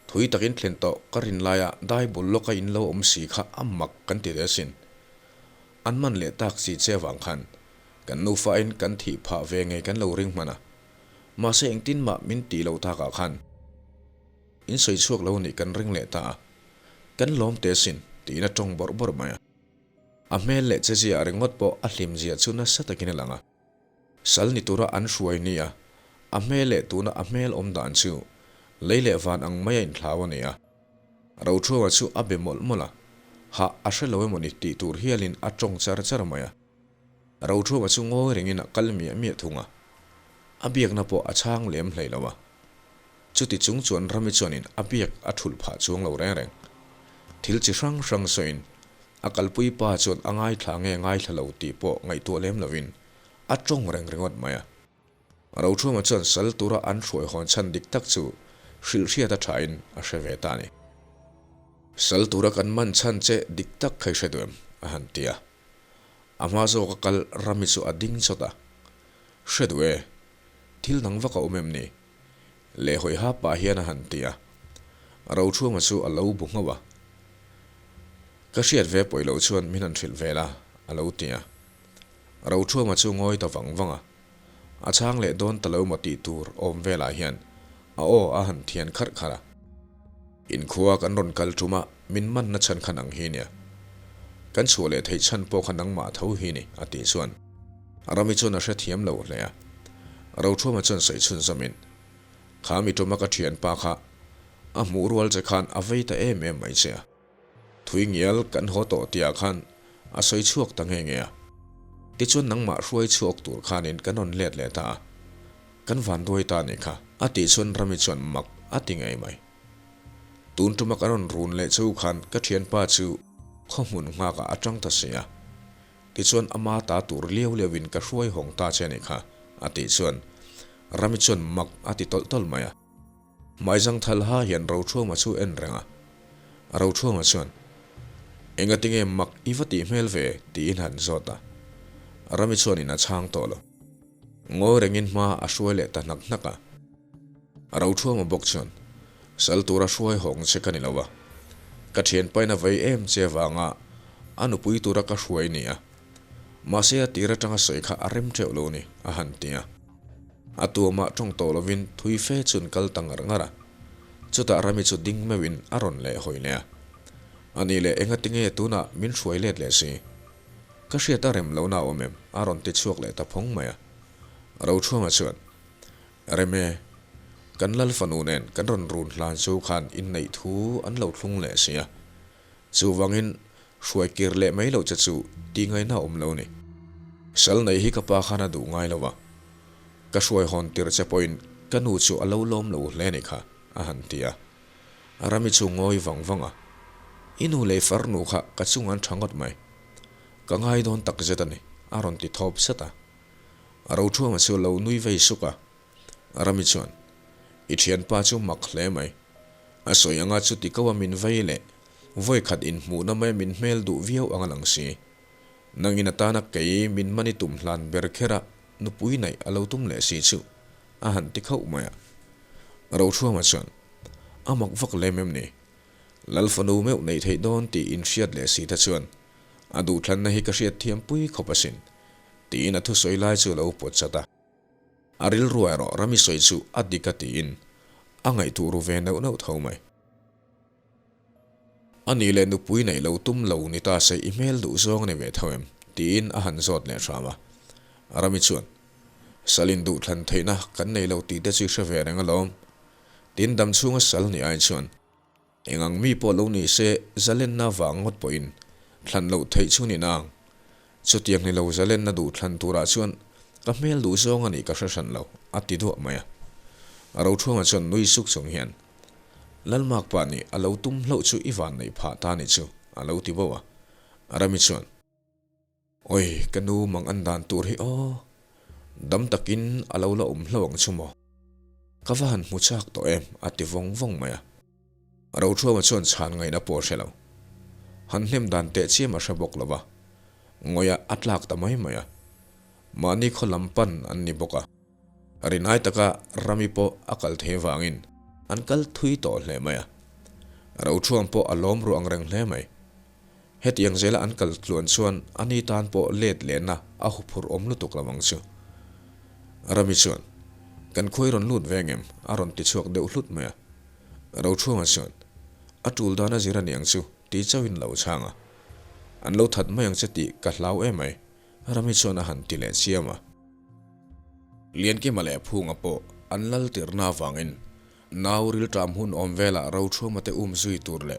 Thui takin thlen tawh ka rin laia dai bul lawka in lo awm si kha a mak kan ti ve asin. An man leh tak si che avang khan kan nufain kan thih phah ve ngei kan lo ring hman a. Mahse engtin mah min tih loh takah khan in sawi chhuak lo nih kan ring leh ta a, kan lawm teh asin tiin a tawng bawrh bawrh mai a. A hmel leh chezia ringawt pawh a hlimzia chu nasa takin a lang a. Sal ni tura an hruai ni a, a hmel leh tuna a hmel awm dan chu lei leh van ang mai a inthlau a ni a. Rothuama chu a be mawlh mawlh a, hah a hre lo emaw ni tih tur hialin a tawng char char mai a. Rothuama chu ngawi rengin a kal miah miah thung a, a biakna pawh a chhang lem hlei lo a. Chuti chung chuan Rami chuanin a biak a thulh phah chuang lo reng reng. Thil chi hrang hrang sawiin a kalpui pa chuan a ngaithla nge ngaithla lo tih pawh ngaihtuah lem lovin a tawng reng ringawt mai a. Rothuama chuan sal tura an hruai hawn chhan dik tak chu hrilh hriat a thain a hre ve ta a ni. Sal tura kan man chhan che dik tak kha i hre duh em? a han ti a. A hma zawka kal Rami chu a ding chawt a. Hre duh e. Thil dang vak a awm em ni? Leh hawi ha pah hian a han ti a. Rothuama chu a lo bu nghauh a. Ka hriat ve pawih loh chuan min han hrilh vel a, a lo ti a. Rothuama chu ngawi ta vang vang a. A chhang leh dawn ta lo maw tih tur awm velah hian a aw a han thian kharh kharh a. Inkhua kan rawn kal ṭum a, min manna chhan kha nang hi nia. Kan chhuah leh theih chhan pawh kha nangmah tho hi ni, a tih chuan Rami chuan a hrethiam lo hle a. Roṭhuama chuan sawi chhunzawmin, Kha mi ṭuma ka ṭhianpa kha a hmuh rual che khan a vei ta em em mai che a. Thui ngial kan haw tawh tihah khan a sawi chhuak ta nge nge a. Tichuan nangmah hruai chhuak tur khanin kan rawn let leh ta a, kan vanduai ta a nih kha. A tih chuan Rami chuan mak a ti ngei mai. Tun tuma kan rawn run leh chu khan ka thianpa chu khaw hmun nghakah a tang ta si a. Tichuan ama ta tur liau liauin ka hruai hawng ta che a nih kha, a tih chuan Rami chuan mak a ti tawlh tawlh mai a. Hmaizang thalha hian Roṭhuama chu en reng a. Roṭhuama chuan, Engatinge mak i va tih hmel ve? tiin han zawt a. Rami chuanin a chhang tawh lo. Ngawi rengin hma a hruai leh ta hnak hnak a. Roṭhuama bawk chuan, Sal tura hruai hawng che ka ni lo a. Ka ṭhianpain a vei em che avanga a nupui tura ka hruai ni a. Mahse a tir aṭanga sawi kha a rem ṭeuh lo ni, a han ti a. A tuamah tawng tawh lovin thui fe chun kal ta ngar ngar a. Chutah Rami chu ding meuhin a rawn leh hawi leh a. A nih leh engati nge tunah min hruai let leh si? Ka hriat a rem lohna a awm em? a rawn ti chhuak leh ta phawng mai a. Rochhuanga chuan, Rem e, kan Lal fanu nen kan rawn run hlan chu khan inneih thu an lo thlung leh si a. Chuvangin hruai kir leh mai loh che chu tih ngaihna a awm lo ni. Sal nei hi ka pa khan a duh ngai lo va, ka hruai hawn tir che pawhin ka nu chu a lo lawm lo hle ni kha, a han ti a. Rami chu ngawi vang vang a, I nu leh farnu kha ka chung an tha ngawt mai. Ka ngai dawn tak zet a ni, a rawn ti thawp zet a. Roṭhuama chu lo nui vei suk a. Rami chuan, I thianpa chu mak hle mai. A sawi anga chuti ko a min vei leh vawi khat inhmuhna mai min hmel duh viau ang a lang si. Nangin atana kei min mani tum hlan ber kher a nupui naih a lo tum leh si chu a han ti khauh mai a. Roṭhuama chuan, A mak vak lem em ni? Lal fanu meuh neih theih dawn tih inhriat leh si te chuan a duhthlanna hi ka hriatthiam pui khawp asin, tiin a thusawi lai chu a lo pawt chat a. A rilru erawh Rami sawi chu a dik a tiin a ngaihtuh ru ve neuh neuh tho mai. A nih leh nupui neih lo tum lo ni ta se i hmel duh zawng a ni ve tho em? tiin a han zawt leh hram a. Rami chuan, Salin duh thlan theihna kan nei lo tih te chu i hre ve reng alawm. Tin dam chhunga sal ni ai chuan Eng ang mi pawh lo ni se zalenna vang ngawt pawhin thlan loh theih chu ni nang. Chutiang ni lo zalenna duh thlan turah chuan ka hmel duh zawng a nih ka hre hran lo, a ti duah mai a. Roṭhuama chuan nui suk chung hian, Lalmak pa nih a lo tum hlauh chu i van neih phah ta ni chu, a lo ti bauh a. Rami chuan. Oi, ka nu mang an dan tur hi aw. Dam takin a lo la awm hlo ang chu maw? Ka va han hmu chak tawh em, a ti vawng vawng mai a. Roṭhuama chuan chhan ngaihna pawh a hre lo. Han hnem dan teh chiam a hre bawk lo va, ngawiah a tlak ta mai mai a. Mahni khaw lam pan an ni bawk a. Rinai taka Rami pawh a kal thei vangin an kal thui tawh hle mai a. Roṭhuam pawh a lawm ruah ang reng hle mai. Hetiang zela an kal tluan chuan a ni tan pawh let lehna a huphurh awm lutuk lo ang chu. Rami chuan, Kan khuai rawn lut ve ngem? a rawn ti chhuak deuh hlut mai a. Rochhuanga chuan, A tul dan a zir a niang chu, ti chauhin lo chhang a. An lo that mai ang che tih ka hlau em mai, Rami chuan a han ti leh chiam a. Liankima leh Phunga pawh an lal tirhna avangin Nau rilṭam hun awm velah Rochhuama te um zui tur leh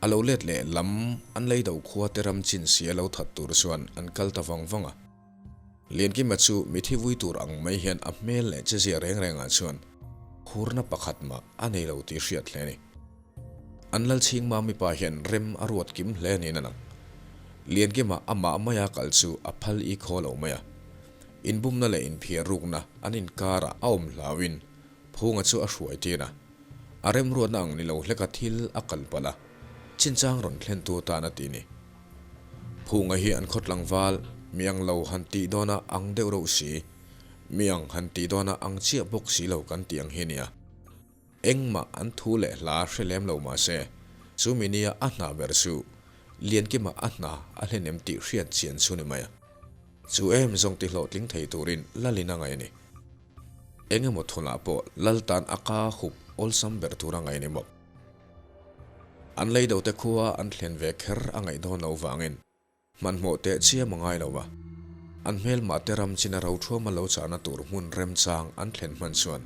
a lo let leh lam an lei do khua te ram chin si a lo that tur chuan an kal ta vang vang a. Liankima chu mithi vui tur ang mai hian a hmel leh chezia reng rengah chuan khurna pakhat mah a nei lo tih hriat hle a ni. An Lalchhing Mami pa hian rem a ruat kim hle niin a lang. Liankima amah maia kal chu a phal i khaw lo mai a. Inbumna leh inphiar rukna an inkarah a awm hlauin Phunga chu a hruai tir a, a remruatna ang ni lo hleka thil a kal palh a, chinchang rawn thlentu atan a ti ni. Phunga hi an khaw tlangval, mi ang lo han tih dawna ang deuh reuh si, mi ang han tih dawna ang chiah bawk si lo kan tih ang hi nia. Engmah an thu leh hla hre lem lo mah se, chu mi nia a hna ber chu Liankima a hna a hlen em tih hriat chian chu ni mai a. Chu em zawng ti hlawhtling thei turin Lalin a ngaih a ni. Eng emaw thunah pawh lal tan a ka hup awlsam ber tur a ngaih ni bawk. An leidote khua an thlen ve kher a ngaih dawn loh vangin hmanhmawh teh chiam a ngai lo va, an hmelmahte ram china rothuama lo chahna tur hmun remchang an thlen hman chuan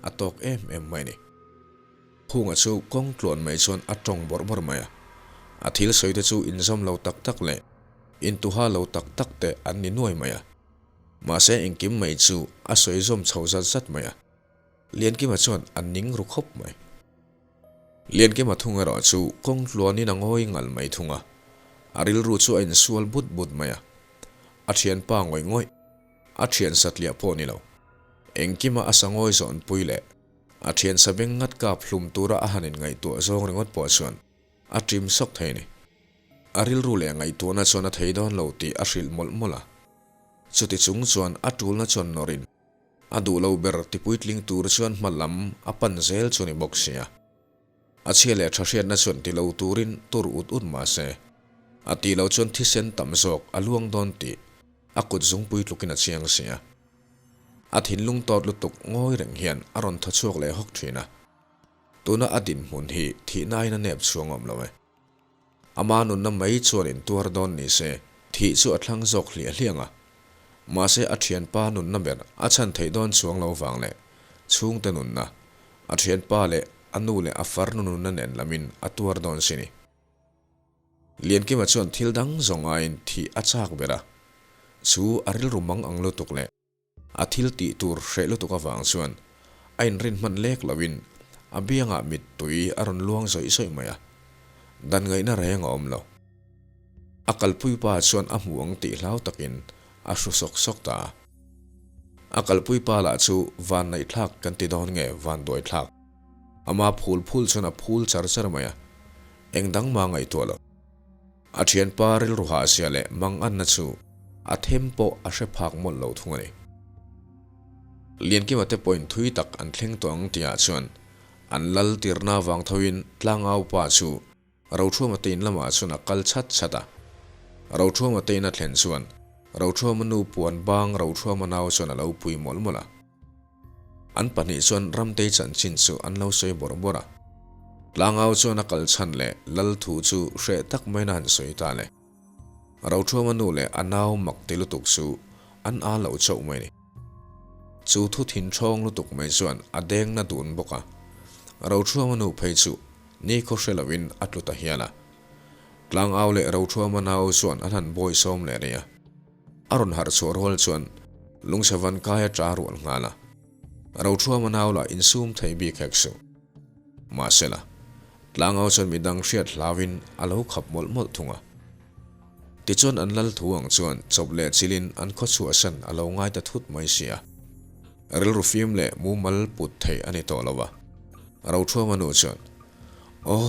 a tawk em em mai a ni. Khunga chu kawng tluan mai chuan a tawng bawrh bawrh mai a, a thil sawite chu inzawm lo tak tak leh intuha lo tak tak te an ni nuai mai a, mahse engkim mai chu a sawi zawm chho zat zat mai a, Liankima chuan a ning ru khawp mai. Liankima thung erawh chu kawng tluanin a ngawi ngal mai thung a, a rilru chu a insual but but mai a. A thianpa ngawih ngawih, a thian satliah pawh ni lo. Engkima a sa ngawi zawnpui leh a thian sa beng ngat kap hlum tura a han inngaihtuah zawng ringawt pawh chuan a ṭim sawk thei a ni. A rilru leh ngaihtuahna chuan a thei dawn lo tih a hrilh mawlh mawlh a. Chuti chung chuan a ṭulna chuan nawrin A duh lo ber ti puitling tur chuan hma lam a pan zel chu ni bawk sia. A chhia leh tha hriatna chuan ti lo turin tur ut ut mah se, a tih loh chuan thisen tam zawk a luang dawn tih a kut zungpui tlukin a chiang sia. A thinlung tawt lutuk ngawi reng hian a rawn thaw chhuak leh hawk thin a. Tuna a dinhmun hi thihnain a nep chhuang awm lo e. Ama nunna mai chuan intuar dawn ni se, thih chu a thlang zawk hliah hliang a. Mahse a thianpa nunna ber a chhan theih dawn chuang lo vang leh chhungte nunna, a thianpa leh a nu leh a farnu nunna nen lamin a tuar dawn si ni. Liankima chuan thil dang zawng aiin thih a chak ber a, chu a rilru mang ang lutuk leh A thil tih tur hreh lutuk avang chuan a inrin hman lek loin a biangah mittui a rawn luang zawih zawih mai a, dan ngaihna reng a awm lo. A kalpui pa chuan a hmu ang tih hlau takin a hru sawk sawk ta a. A kalpui pa lah chu van naihthlak kan ti dawn nge van duaithlak. Ama phul phul chuan a phul char char mai a, eng dang mah ngaihtuah lo. A thianpa rilru hahzia leh manganna chu a them pawh a hre phak mawlh lo thung a ni. Liankima te pawhin thui tak an thleng tawh ang tihah chuan an lal tirna avang thoin tlangau pa chu Rothuama te in lamah chuan a kal chhat chhat a. Rothuama te in a thlen chuan Rothuama nu puan bang Rothuama nau chuan a lo pui mawlh mawlh a. An pahnih chuan Ramtei chanchin chu an lo sawi bawrh bawrh a. Tlangau chuan a kal chhan leh lal thu chu hreh tak maiin a han sawi ta le. Rothuama nu leh a nau mak ti lutuk chu an aa lo chauh mai ni. Chu thu thin ṭhawng lutuk mai chuan a deng na dun bawk a. Rothuama nu phei chu nikhaw hre loin a tlu ta hial a. Tlangau leh Rothuama nau chuan an han bawi sawm leh rih a. A rawn harh chhuah rual chuan lungchhe van kai a ṭa rual nghal a, Rothuama nau lah insum thei bik hek suh. Mahsela, tlangau chuan midang hriat hlauin a lo khap mawlh mawlh thung a. Tichuan an lal thu ang chuan chawp leh chilin an khaw chhuahsan a lo ngai ta thut mai si a. Rilru fim leh mumal put theih a ni tawh lo a. Rothuama nu chuan, Aw,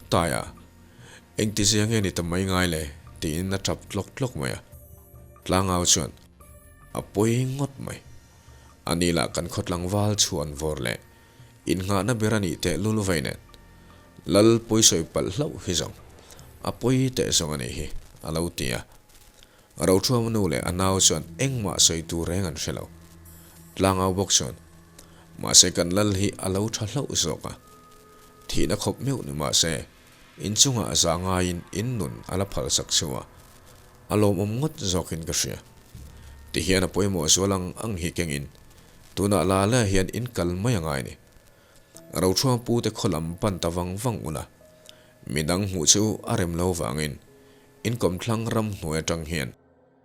Taia, Engtizia nge ni ta mai ngai le? tiin a tap tlawk tlawk mai a. Tlangau chuan, A pawi ngawt mai. Ani lah kan khaw tlangval chhuan vawr leh innghahna ber a nih teh lul vei nen. Lal pawisawi palh hlauh hi zawng a pawi teh zawng a nih hi, a lo ti a. Rothuama nu leh a nau chuan engmah sawi tur reng an hre lo. Tlangau bawk chuan, Mahse kan lal hi a lo tha hlauh zawk a. Thihna khawp meuh ni mahse, inchungah a za ngaiin in nun a la phal sak cheu a, a lawmawm ngawt zawkin ka hria. Tihian a pawimawh zual ang ang hi kengin tunah la la hian in kal mai a ngai ni. Rothuang pute khaw lam pan ta vang vang ula, midang hmuh chu a rem lo vangin in kawmthlang ramhnuai atang hian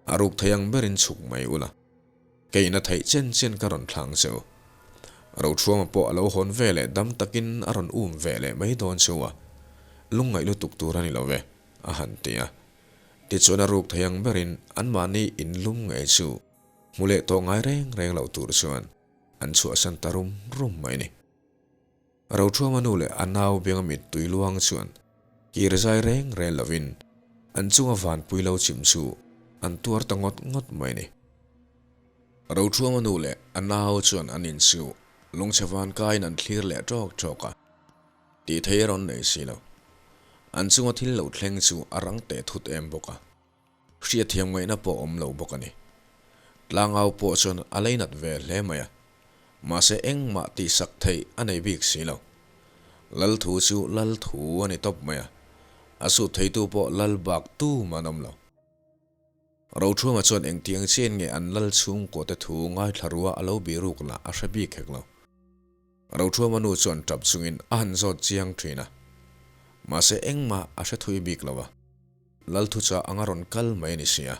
a ruk thei ang berin chhuk mai ula. Kei na theih chen chen ka rawn thlang che u. Rothuama pawh a lo hawn ve leh dam takin a rawn um ve leh mai dawn che u a, lungngaih lutuk tur a ni lo ve, a han ti a. Tichuan a ruk thei ang berin anmahni inlum ngei chu hmu leh tawh ngai reng reng loh tur chuan an chhuahsan ta rum rum mai ni. Rothuama nu leh a nau bianga mittui luang chuan kir zai reng reng lovin an chunga vanpui lo chim chu an tuar ta ngawt ngawt mai ni. Rothuama nu leh a nau chuan an in chu lungchhe van kaiin an thlir leh tawk tawk a, tih thei a rawn nei si lo. An chunga thil lo thleng chu a rang teh thut em bawk a, hriatthiam ngaihna pawh awm lo bawk a ni. Tlangau pawh chuan a leinat ve hle mai a, mahse engmah tihsak theih a nei bik si lo. Lal thu chu lal thu a ni tawp mai a. A sut theitu pawh lal bak tum an awm lo. Rochhunga chuan engtiang chian nge an lal chhungkaw te thu ngaithla rua a lo biruk lah a hre bik hek lo. Rochhunga nu chuan tap chungin a han zawt chiang thin a. Mahse engmah a hre thui bik lo a. Lal thuchah anga rawn kal mai a ni si a.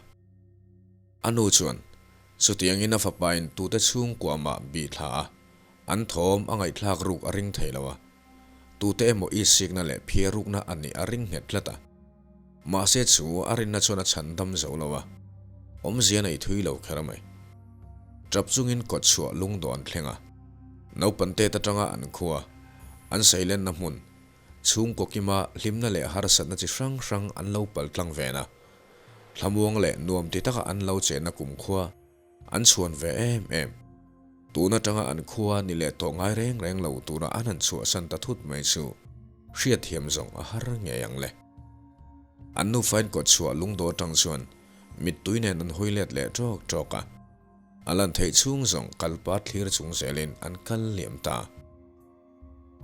A nu chuan chutiangin a fapain tute chhungkua mah bih thla a, an thawm a ngaihthlak ruk a ring thei lo a. Tute emaw isikna leh phiar rukna a nih a ring nghet tlat a. Mahse chu a rinna chuan a chhan dam zo lo a, awmzia nei thui lo kher mai. Tap chungin kawt chhuah lungdawn thleng a, naupan tet atanga an khua, an seilenna hmun, chhungkaw kima hlimna leh harsatna chi hrang hrang an lo pal tlang ven a, thlamuang leh nuam ti taka an lo chenna kumkhua an chhuan ve em em. Tun atanga an khua ni leh tawh ngai reng reng lo tura an han chhuahsan ta thut mai chu hriatthiam zawng a har ngei ang le. An nufain kawt chhuah lungdaw atang chuan mittui nen an hawi let leh tawk tawk a, a lan theih chhung zawng kalpa thlir chung zelin an kal liam ta.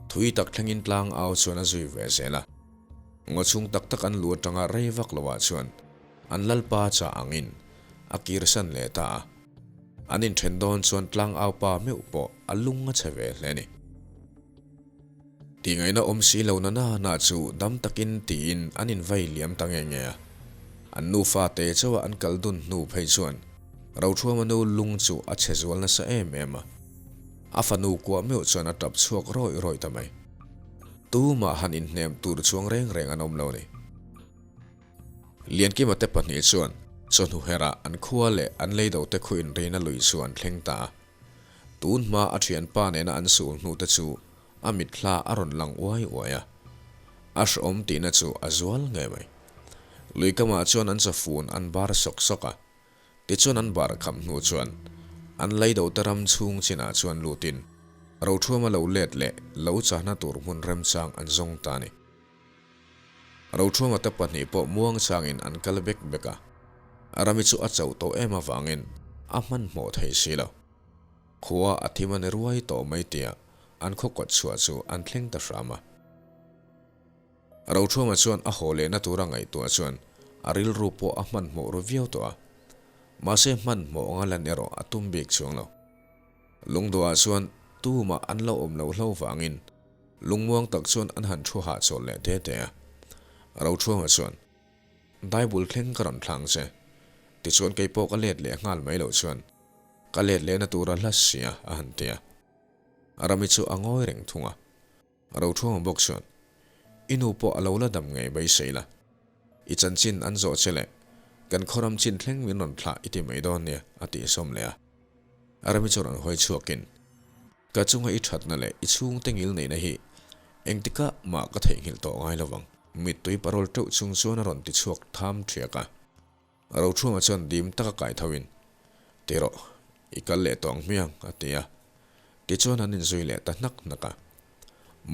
Thui tak thlengin tlang au chuan a zui ve zel a. Ngaw chhung tak tak an lu atanga rei vak loah chuan an lalpa chah angin a kirsan leh ta a. An inthen dawn chuan tlang au pa meuh pawh a lung a chhe ve hle a ni. Tihngaihna awm si lo na na na chu dam takin tiin an invai liam ta nge nge a. An nufa te chauha an kal dun hnu phei chuan Rothuama nu lung chu a chhe zual nasa em em a. A fanu kuah meuh chuan a tap chhuak rawih rawih ta mai. Tumah han inhnem tur chuang reng reng an awm lo ni. Liankima te pahnih chuan chawhnu herah an khua leh an leido te khu inrina lui chu an thleng ta a. Tun hma a thianpa nena an sul hnu te chu a mitthla a rawn lang uai uai a. A hrehawm tihna chu a zual ngei mai. Luikamah chuan an chawfun an bar sawk sawk a. Tichuan an bar kham hnu chuan an leido te ram chhung chinah chuan lutin Rothuama lo let leh lo chahna tur hmun remchang an zawng ta a ni. Rothuama te pahnih pawh muangchangin an kal bek bek a, Rami chu a chauh tawh em avangin a hmanhmawh thei si lo. Khua a thim a ni ruai tawh mai tia an khaw kawt chhuah chu an thleng ta hram a. Rothuama chuan a haw lehna tura ngaihtuah chuan a rilru pawh a hmanhmawh ru viau tawh a. Mahse hmanhmawh anga lan erawh a tum bik chuang lo. Lungduah chuan tumah an lo awm lo hlo vangin lungmuang tak chuan an han thu hahchawl leh te te a. Rothuama chuan, Daibul thleng ka rawn thlang che. Tichuan kei pawh ka let leh nghal mai loh chuan ka let lehna tura hla sia a han ti a. Rami chu a ngawi reng thung a. Rothuama bawk chuan, I nu pawh a lo la dam ngei beisei la. I chanchin an zawh che leh kan khawram chin thleng min rawn thlah i ti mai dawn nia, a tih sawm leh a. Rami chu rawn hawi chhuakin, Ka chunga i thatna leh i chhungte ngil neihna hi engtikah mah ka theihnghilh tawh ngai lovang, mittui parawl teuh chung chuan a rawn ti chhuak tham ṭhiak a. Rochhunga chuan dim taka kai tho in, Ti rawh, i kal leh tawh ang hmiang, a ti a. Tichuan an inzui leh ta hnak hnak a.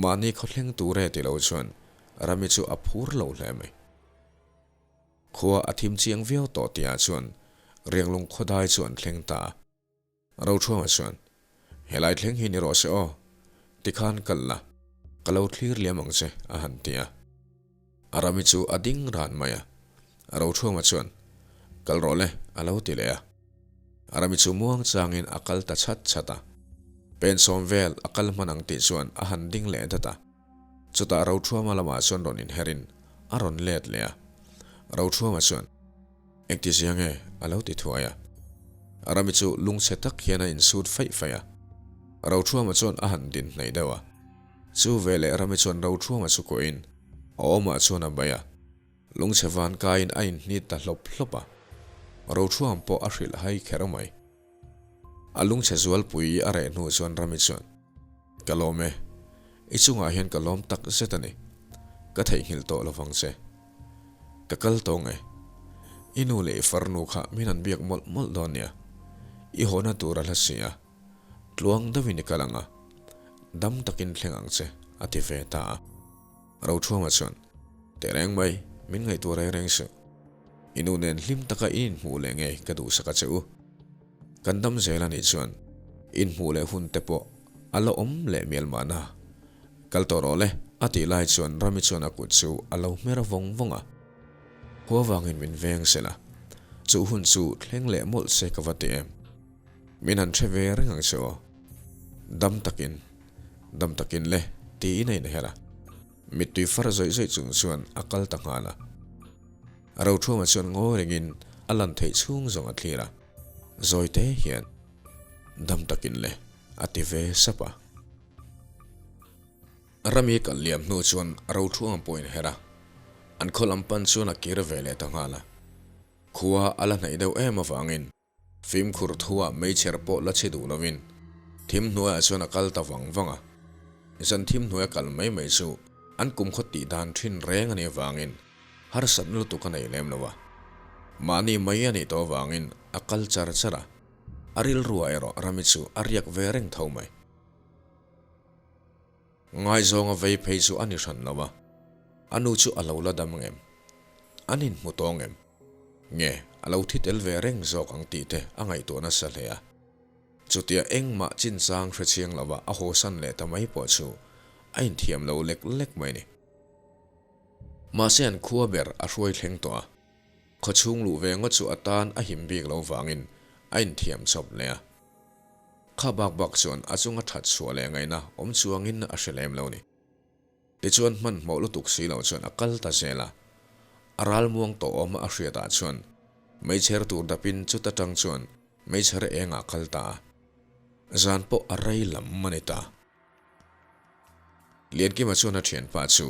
Mahni khawthleng tur e ti lo chuan Rami chu a phur lo hle mai. Khua a thim chiang viau tawh tihah chuan Rianglung khawdai chu an thleng ta a. Rochhuanga chuan, Helai thleng hi ni rawh se aw, tikhan kal la, ka lo thlir liam ang che, a han ti a. A rami chu a ding ran mai a. Rochhuanga chuan, Kal rawh le, a lo ti leh a. A rami chu muang changin a kal ta chhat chhat a. Pen sawm vel a kal hman ang tih chuan a han ding leh dat a. Chutah Rochhuama lamah chuan rawn inherin a rawn let leh a. Rochhuama chuan, Engti zia nge? a lo ti thuai a. Rami chu lungchhe tak hian a insut faih faih a. Rothuama chuan a han din hnaih deuh a. Chu veleh Rami chuan Rothuama chu kuahin a awmah chuan a bai a. Lungchhe van kaiin a inhnit ta hlawp hlawp a. Rothuam pawh a hrilh hai kher mai. A lungchhe zualpui a reh hnu chuan Rami chuan, Ka lawm e. I chungah hian ka lawm tak zet a ni. Ka theihnghilh tawh lovang che. Ka kal tawng e. I nu leh i farnu kha min han biak mawlh mawlh dawn nia. I hawna tur a hla si a. Tluang deuhin i kal ang a. Dam takin thleng ang che, a ti ve ta a. Rothuama chuan, Tehreng mai, min ngaihtuah reng reng suh. I nu nen hlim taka i inhmuh leh ngei ka duhsak a che u. Kan dam zel a nih chuan inhmuh leh hun te pawh a la awm leh mial mahna. Kal tawh rawh le. A tih lai chuan Rami chuan a kut chu a lo hmer vawng vawng a. Khua vangin min veng se la, chu hun chu thleng leh mawlh se ka va ti em. Min han hre ve reng ang che aw. Dam takin, dam takin le, tiin a inher a. Mittui far zawih zawih chung chuan a kal ta nghal a. Rothuama chuan ngawi rengin a lan theih chhung zawng a thlir a. Zawi te hian, Dam takin le, a ti ve sap a. Rami kal liam hnu chuan Rothuama pawh a inher a. An khaw lam pan chuan a kir ve leh ta nghal a. Khua a la hnaih deuh em avangin Fimkhur thuah meichher pawh la chhi duh lovin thim hnuaiah chuan a kal ta vang vang a. Zan thim hnuaia kal mai mai chu an kumkhaw tih dan thin reng a nih avangin harsatna lutuk a nei lem lo a. Mahni mai a nih tawh avangin a kal char char a, a rilruah erawh Rami chu a riak ve reng tho mai. Ngaizawnga vei phei chu a ni hran lo a, a nu chu a lo la dam ngem? An inhmu tawh ngem? Nge a lo thi tel ve reng zawk ang tih te a ngaihtuah nasa hle a. Chutia engmah chinchang hre chiang lova a hawsan leh ta mai pawh chu a inthiam lo lek lek mai ni. Mahse an khua ber a hruai thleng tawh a, khawchhung luh ve ngawt chu a tan a him bik lo vangin a inthiam chawp leh a. Kha bak bak chuan a chunga that chhuah leh ngaihna awm chuangin a hre lem lo ni. Tichuan hmanhmawh lutuk si lo chuan a kal ta zel a. A ral muang tawh awm a hriatah chuan meichher tur dapin chuta tang chuan meichher engah kal ta a. Zan pawh a rei lam a ni ta. Liankima chuan a thianpa chu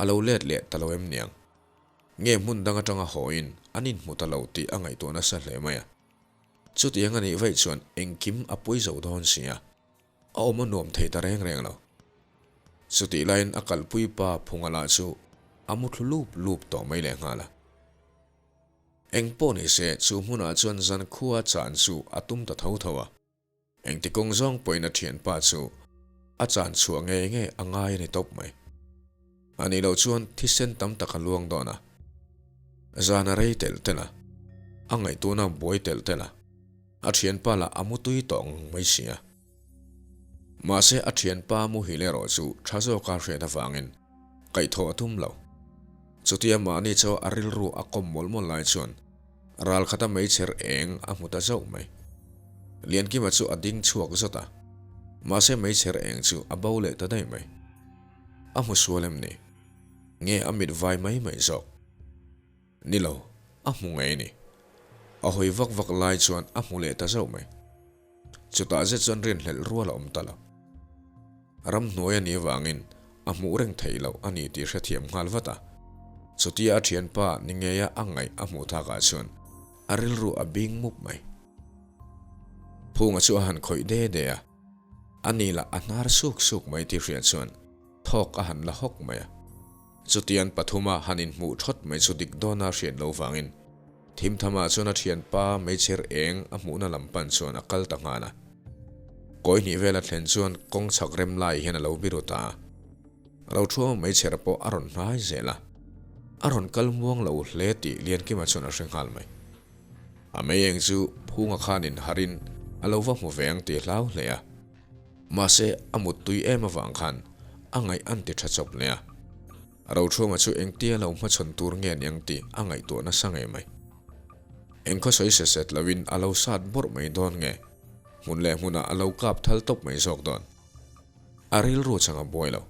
a lo let leh ta lo em niang. Nge hmun dang atanga hawiin an inhmu ta lo tih a ngaihtuah nasa hle mai a. Chutiang a nih vaih chuan engkim a pui zo dawn si a, a awm a nuam thei ta reng reng lo. Chutih laiin a kalpui pa Phunga lah chu a mu thlu lup lup tawh mai leh nghal a. Eng pawh ni se chu hmunah chuan zankhua chan chu a tum ta tho tho a. Engti kawng zawng pawhin a thianpa chu a chan chhuah ngei ngei a ngai a ni tawp mai. A nih loh chuan thisen tam tak a luang dawn a, zan a rei telh telh a, a ngaihtuahna a buai telh telh a, a thianpa lah a mutui tawh ngang mai si a. Mahse a thianpa muhil erawh chu tha zawka hriat avangin kaihthawh a tum lo. Chutia mahni chu a rilru a kawm mawlh mawlh lai chuan Ral khata meichher eng a hmu ta zauh mai. Liankima chu a ding chhuak zawt a, mahse meichher eng chu a bo leh ta daih mai. A hmu sual em ni? Nge a mit vai mai mai zawk? Ni lo, a hmu ngei ni. A hawi vak vak lai chuan a hmu leh ta zauh mai. Chutah zet chuan rinhlelh rual a awm ta lo. Ramhnuai a nih avangin a hmuh reng theih loh a ni tih hrethiam nghal vat a. Chutia a thianpa ni ngeia a ngaih a hmuh takah chuan a rilru a bing mup mai. Phunga chu a han khawih de de a, a ni lah a hnar suk suk mai tih hriat chuan thawk a han la hawk mai a. Chutian pathuma han inhmuh thawt mai chu dik dawna hriat lo vangin Thimthama chuan a thianpa meichher eng a hmuhna lam pan chuan a kal ta nghal a. Kawi hnih vel a thlen chuan kawng chhak rem lai hian a lo biru ta a. Rothuama meichher pawh a rawn hnai zel a. A rawn kal muang lo hle tih Liankima chuan a hre nghal mai. A mei eng chu Phunga khanin harin a lo va hmu ve ang tih hlau hle a. Mahse a muttui em avang khan a ngaih an ti tha chawp hle a. Rochhunga chu engtia lo hmachhawn tur nge niang tih a ngaihtuah nasa ngei mai. Engkhaw sawi se set loin a lo sat bawrh mai dawn nge, hmun leh hmunah a lo kap thal tawp mai zawk dawn. A rilru chang a buai lo,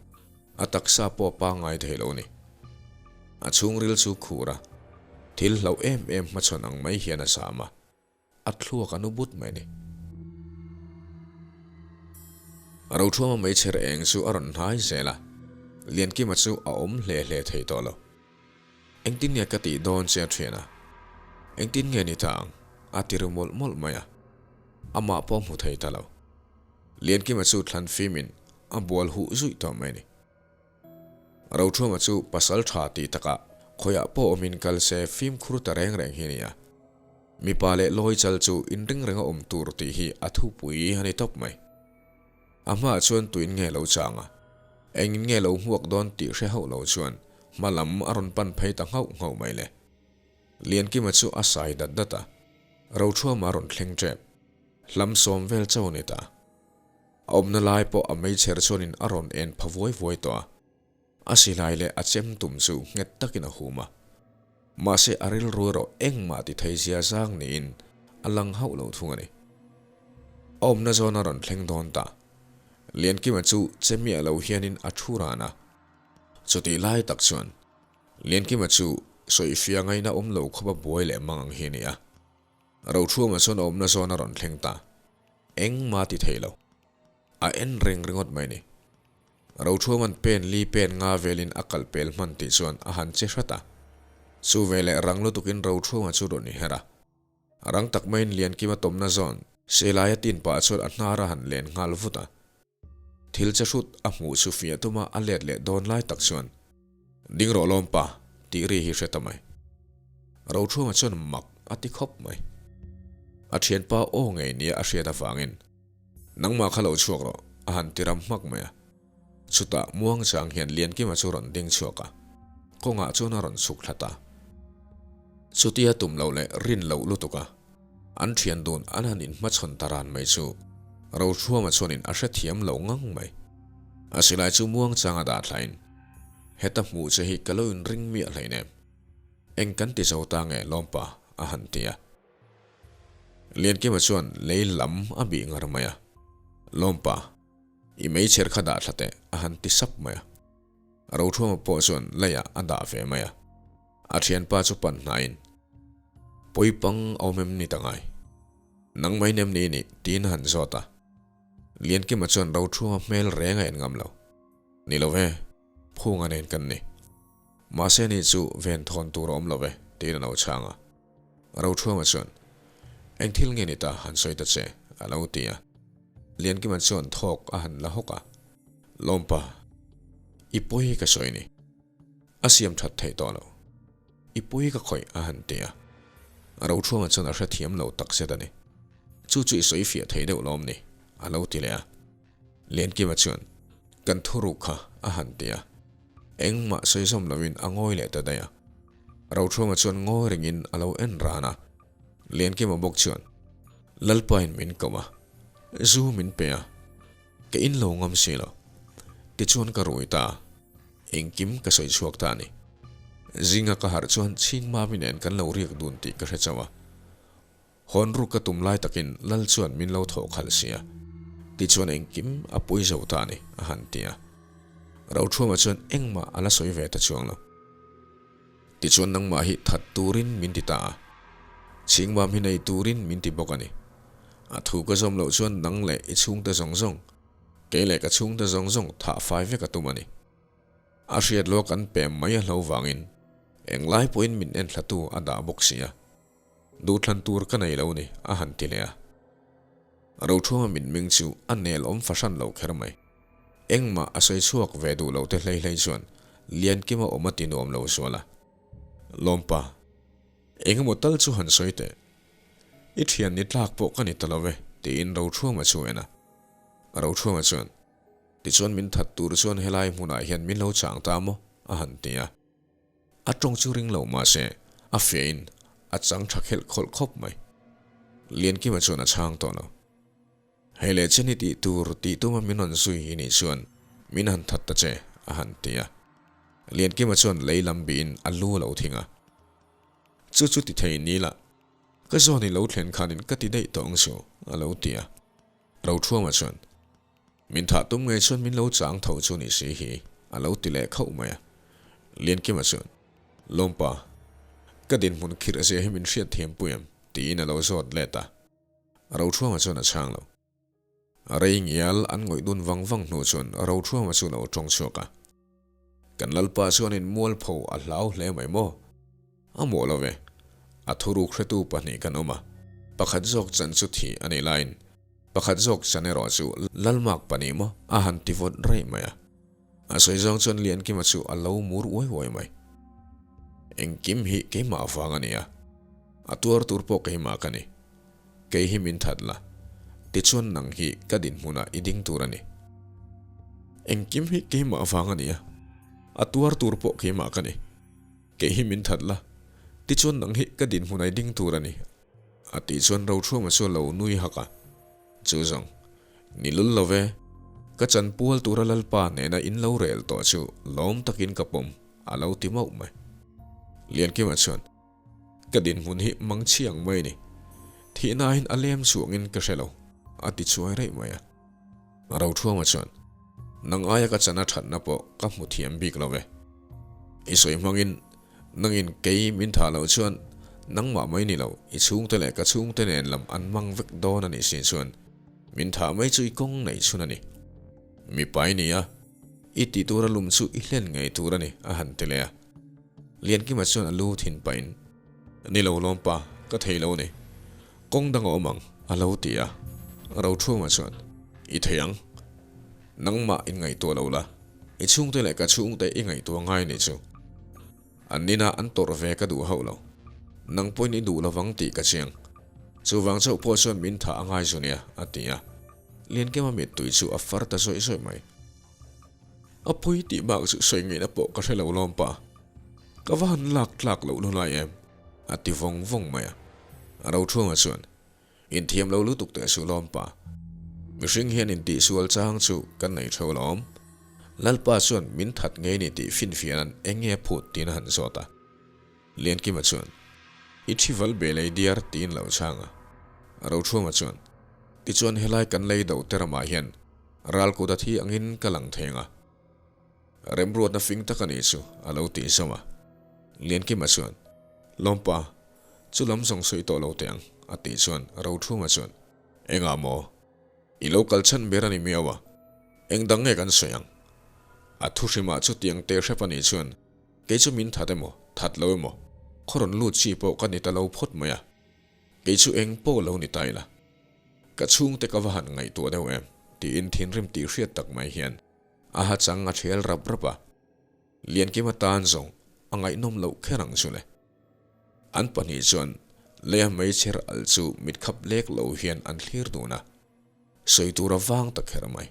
a taksa pawh a pangngai thei lo ni. A chhungril chu khur a, thil hlauh em em hmachhawn ang mai hian a zam a. A thluak a nu but mai ni. Rothuama meichher eng chu a rawn hnai zel a, Liankima chu a awm hle hle thei tawh lo. Engtin nge ka tih dawn che a thian a? Engtin nge ni ta ang? A ti ru mawlh mawlh mai a. Amah pawh hmu thei ta lo. Liankima chu thlan fimin a bual huh zuih tawh mai ni. Rothuama chu pasal tha tih takah khawiah pawh awmin kal se fimkhur ta reng reng hi a ni a. Mipa leh lawi chal chu inring renga awm tur tih hi a thupui a ni tawp mai. A hmaah chuan tuin nge lo chang a, engin nge lo hmuak dawn tih hre hauh lo chuan hma lam a rawn pan phei ta nghauh nghauh mai le. Liankima chu a sai dat dat a, Rothuama a rawn thleng tep. Hlam sawm vel chauh a ni ta. A awmna lai pawh a meichher chuanin a rawn en pha vuai vuai tawh a. A silai leh a chem tum chu nghet takin a hum a. Mahse a rilru erawh engmah ti thei zia zang niin a lang hauh lo thung a ni. A awmna zawn a rawn thleng dawn ta. Liankima chu che miah lo hianin a thu ran a. Chutih lai tak chuan Liankima chu sawifiah ngaihna awm lo khawpa buai leh mang ang hi a ni a. Rochhuama chuan a awmna zawn a rawn thleng ta. Engmah ti thei lo. A en reng ringawt mai ni. Rochhuama'n pen li pen nga velin a kal pel hman tih chuan a han che hrat a. Chu veleh rang lutukin Rochhuama chu rawn inher a. Rang tak maiin Liankima tawmna zawn Selaia tin pah chuan a hnar a han len nghal vut a. Thil che hrut a hmuh chu fiah tuma a let leh dawn lai tak chuan, Ding rawh lawm pa, tih ri hi hre ta mai. Rochhuama chuan mak a ti khawp mai. A thianpa aw ngei nia a hriat avangin, Nangmah kha lo chhuak rawh, a han ti ram hmak mai a. Chutah muang chang hian Liankima chu rawn ding chhuak a, kawngah chuan a rawn chhuk thla ta. Chutia tum loh leh rin loh lutuk a, an thian dun an han inhmachhawn ta ran mai chu Rochhuama chuanin a hrethiam lo ngang mai. A silai chu muang changa dah thlain, Heta hmuh che hi ka lo inring miah hleinem. Eng kan ti zo ta nge lawmpa? a han ti a. Liankima chuan lei lam a bih ngar mai a, Lawmpa, i meichher kha dah thla teh, a han ti sap mai a. Rothruama pawh chuan leiah a dah ve mai a. A thianpa chu pan hnaiin, Pawipang a awm em ni ta ngai? Nang mai nem ni nih? tiin a han zawt a. Liankima chuan Rothruama hmel reng a en ngam lo. Ni lo ve, phunga nen kan ni. Mahse ni chu ven thawn tur a awm lo ve, tiin a lo chhang a. Rochhuama chuan, Eng thil nge ni ta han sawi ta che, a lo ti a. Liankima chuan thawk a han la hawk a, Lawmpa, i pawi ka sawi ni. A siam that theih tawh lo. I pawi ka khawih, a han ti a. Rochhuama chuan a hrethiam lo tak zet a ni. Chu chu i sawi fiah thei deuh lawm ni, a lo ti leh a. Liankima chuan, Kan thuruk kha, a han ti a. Engmah sawi zawm loin a ngawi leh ta daih a. Rochhuama chuan ngawi ringin a lo en ran a. Liankima bawk chuan, Lalpain min ko a, zu min pe a, ka in lo ngam si lo. Tichuan ka rui ta a, engkim ka sawi chhuak ta a ni. Zinga ka harh chuan Chhingmami nen kan lo riak dun tih ka hre chauh a. Hawn ruk ka tum lai takin Lal chuan min lo thawh khalh si a, tichuan engkim a pui zo ta a ni, a han ti a. Rochhuama chuan engmah a la sawi ve ta chuang lo. Tichuan nangmah hi that turin min ti ta a, chhingmam hi nei turin min ti bawk a ni. A thu ka zawm loh chuan nang leh i chhungte zawng zawng, kei leh ka chhungte zawng zawng thah fai vek a tum a ni. A hriat lua kan pem mai a hlo vangin englai pawhin min enthlatu a dah bawk si a. Duhthlan tur ka nei lo ni, a han ti leh a. Rochhuanga mitmeng chu a nel awm fahran lo kher mai. Engmah a sawi chhuak ve duh lo te hlei hlei chuan Liankima awm a ti nuam lo zual a. Lawmpa, eng emaw tal chu han sawi teh. I thian ni tlak pawh ka ni ta lo ve, tiin Rochhuanga chu a en a. Rochhuanga chuan, Tichuan min that tur chuan helai hmunah hian min lo chang ta maw? a han ti a. A tawng chu ring lo mahse a fiahin a chang tha khelh khawlh khawp mai. Liankima chuan a chhang tawh lo. Hei leh chen i tih tur tih tuma min rawn zui i nih chuan min han that ta che a han ti a. Liankima chuan lei lam bihin a lu a lo thing a. Chu chu ti thei ni la, ka zawn i lo thlen khanin ka ti daih tawh ang chu a lo ti a. Rochhuama chuan Min thah tum ngei chuan min lo chang tho chu ni si hi, a lo ti leh khauh mai a. Liankima chuan, Lawmpa, ka dinhmun khirh zia hi min hriat thiam pui em? tiin a lo zawt let a. Rochhuama chuan a chhang lo. Rei ngial an ngawih dun vang vang hnu chuan Rochhuama chu lo tawng chhuak a. Kan Lalpa chuanin mualpho a hlau hle mai maw? A mawh lo ve. A thuruk hretu pahnih kan awm a, pakhat zawk chan chu thih a nih laiin pakhat zawk chan erawh chu Lalmak pahnih maw a han ti vawt raih mai a. A sawi zawng chuan Liankima chu a lo mur uai uai mai. Engkim hi keimah avang a ni a, a tuar tur pawh keimah ka ni. Kei hi min that la, tichuan nang hi ka dinhmunah i ding tur a ni. Engkim hi keimah avang a ni a, a tuar tur pawh keimah ka ni. Kei hi min that la, tichuan nang hi ka dinhmunah i ding tur a ni, a tih chuan Rochhuama chu a lo nui hak a. Chu zawng, ni lul lo ve. Ka chanpual tura Lalpa nena in lo rel tawh chu lawm takin ka pawm, a lo ti mauh mai. Liankima chuan, Ka dinhmun hi mang chhiang mai ni. Thihnain a lem chhuangin ka hre lo, a ti chuai raih mai a. Rothuama chuan, Nang aia ka chana thatna pawh ka hmu thiam bik lo ve. I sawi hmangin nangin kei min thah loh chuan nangmah mai ni lo, i chhungte leh ka chhungte nen lam an mang vek dawn a nih si chuan min thah mai chu i kawng nei chhun a ni. Mipa i ni a, i tih tura lum chu i hlen ngei tur a ni, a han ti leh a. Liankima chuan a lu thin pahin, Ni lo lawmpa, ka thei lo ni. Kawng dang a awm ang, a lo ti a. Rothuama chuan, I thei ang. Nangmah in ngaihtuah lo la, i chhungte leh ka chhungte i ngaihtuah ngai nih chu. An nina an tawrh ve ka duh hauh lo. Nang pawhin i duh lovang tih ka chiang. Chuvang chauh pawh chuan min thah a ngai zu nia, a ti a. Liankema mittui chu a far ta zawih zawih mai. A pawi tih bak chu sawi ngaihna pawh ka hre lo lawm pa. Ka va han lak tlak loh lu lai em? A ti vawng vawng mai a. Rothuama chuan, Inthiam lo lutuk teh suh lawm pa. Mihring hian intihsual chang chu kan nei theuh alawm. Lalpa chuan min that ngei ni tih finfiahna'n eng nge phut tiin a han zawt a. Liankima chuan, I thival be lei diar tiin lo chhang a. Rothuama chuan, Tichuan helai kan lei do te ramah hian Ralkut a thi angin ka lang theng a. Remruatna fing tak a nih chu a lo tih zawm a. Liankima chuan, Lawmpa, chu lam zawng sawi tawh lo teh ang, a tih chuan Rothuma chuan, Engah maw? I lo kal chhan ber a ni miau a, eng dang nge kan sawi ang? A thu hrimah chutiang teh hrep a nih chuan kei chu min that emaw, that lo emaw, khaw rawn lut chi pawh ka ni ta lo phawt mai a. Kei chu eng pawh lo ni ta ila. Ka chhungte ka va han ngaihtuah deuh em? tiin thinrim tih hriat tak mai hian a ha chang a thial rap rap a. Liankima tan zawng a ngaihnawm loh kher ang chu le. An pahnih chuan leia hmeichher al chu mitkhap lek lo hian an thlir dun a, sawi tur a vang ta kher mai.